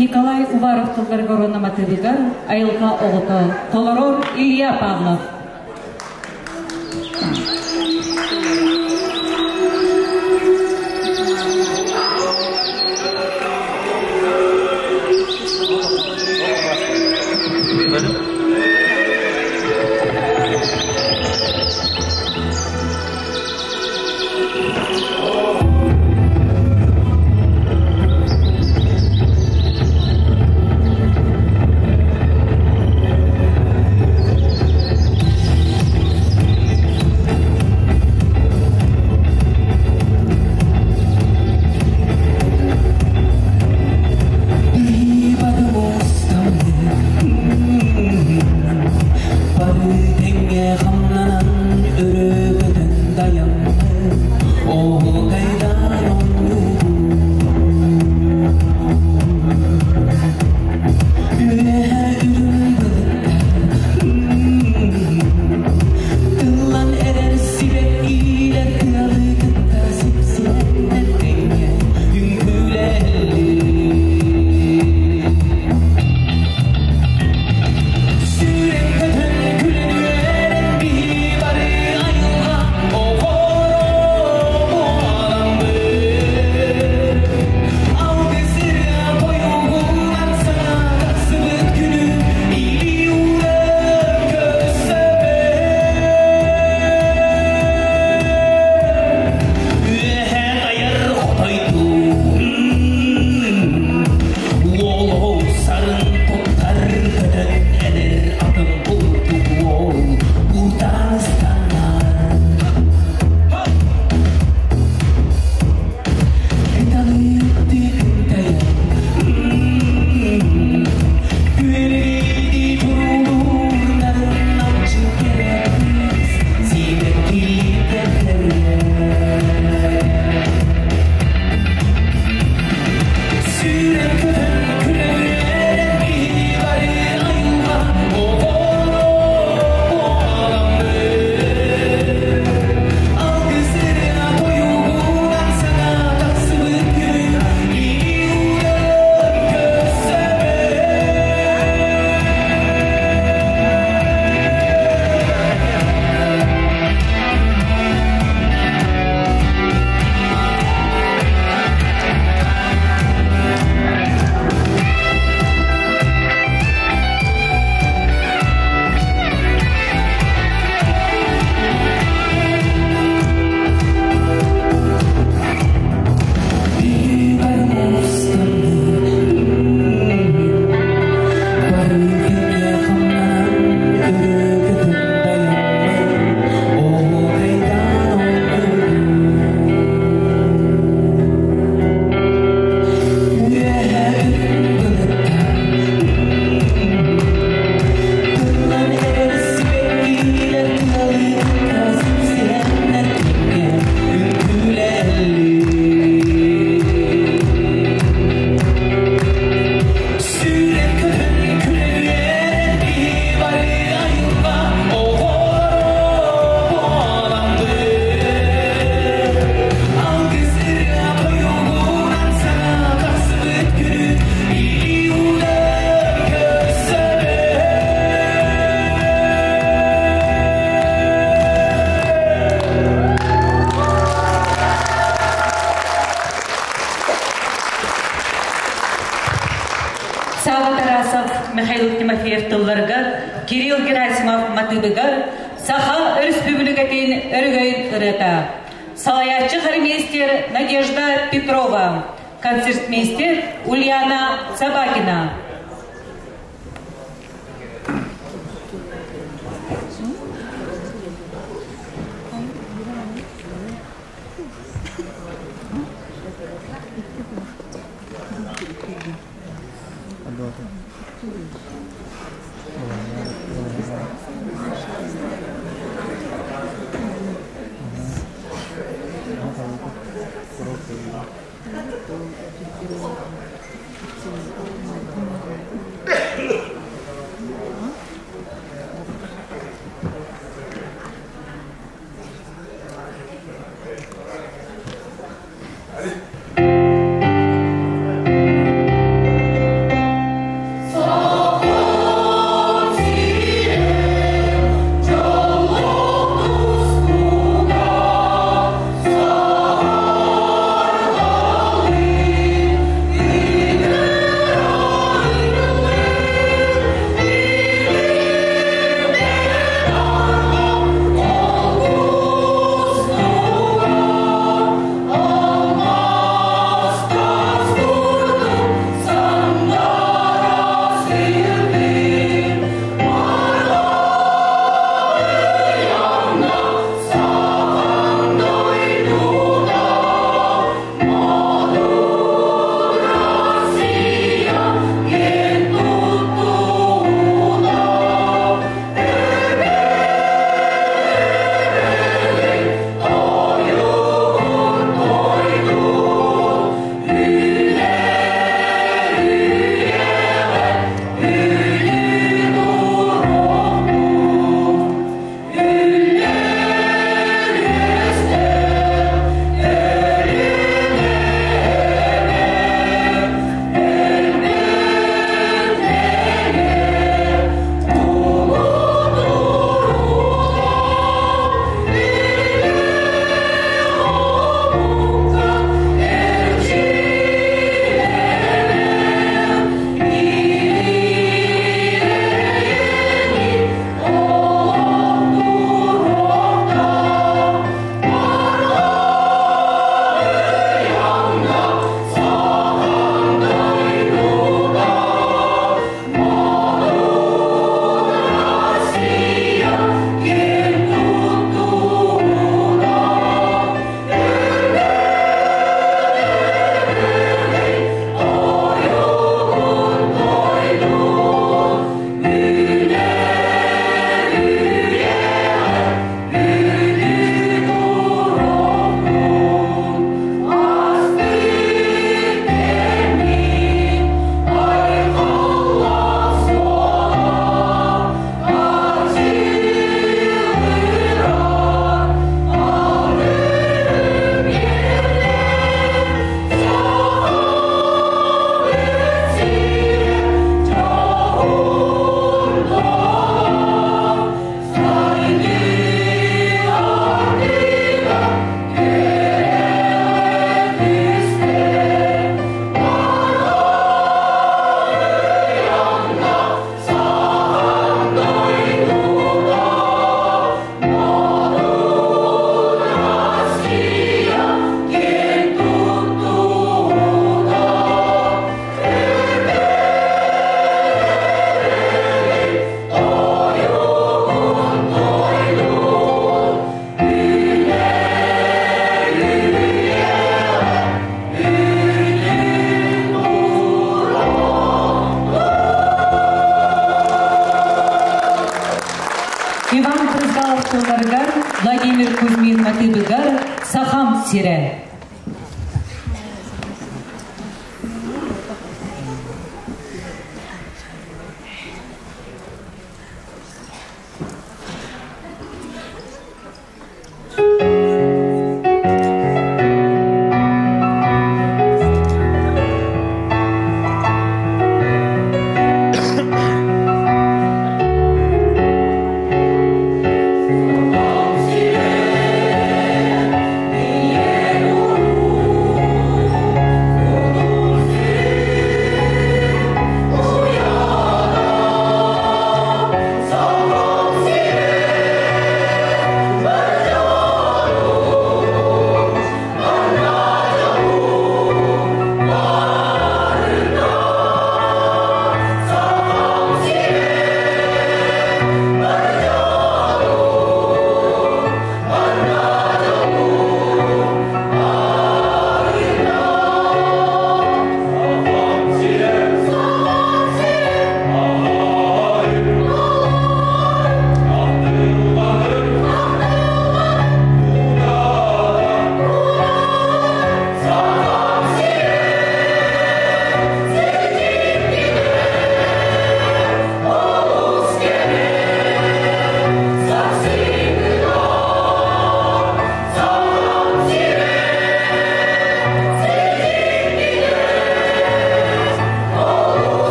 [SPEAKER 10] Николай Уваров тылларыгар уонна матыыбыгар айылҕа оҕото толорор Илья Павлов. Савва Тарасов, Михаил Тимофеев тылларыгар, Кирилл Герасимов матыыбыгар Саха Өрөспүүбүлүкэтин өрөгөйүн ырыата. Салайааччы хормейстер Надежда Петрова, концертмейстер Ульяна Собакина. Иван Брызгалов тылларыгар, Владимир Кузьмин матыыбыгар Сахам сирэ.
[SPEAKER 16] Yeah.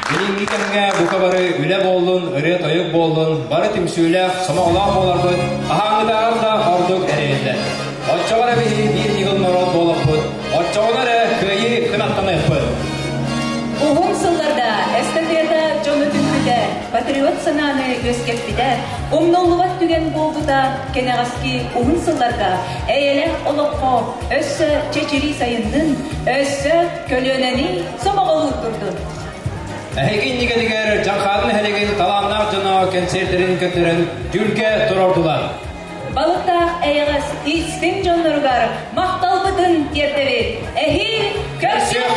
[SPEAKER 9] Билиҥҥи кэмҥэ бука бары үлэ буоллун, ырыа-тойук буоллун, бары түмсүүлээх, сомоҕолоох буоларбыт хаһааҥҥытааҕар да ордук эрэйиллэр. Оччоҕо эрэ биһиги биир ньыгыл норуот буолуохпут, оччоҕуна эрэ кыайыы кынаттаныахпыт.
[SPEAKER 10] Уһун сылларга эстафета дьону түмпүтэ, патриот санааны үөскэппитэ, умнуллубат түгэн буолбута кэнэҕэски уһун сылларга эйэлээх олоххо өссө чэчирии сайыннын, өссө көлүөнэни сомоҕолуур турдун.
[SPEAKER 9] Эһиги иннигитигэр Дьаҥхаадын нэһилиэгин талааннаах дьоно кэнсиэртэрин көрдөрөн дьүүлгэ туруордулар.
[SPEAKER 10] Балыктаах эйэҕэс истиҥ дьонноругар махталбытын тиэрдэбит. Эһиил көрсүөххэ!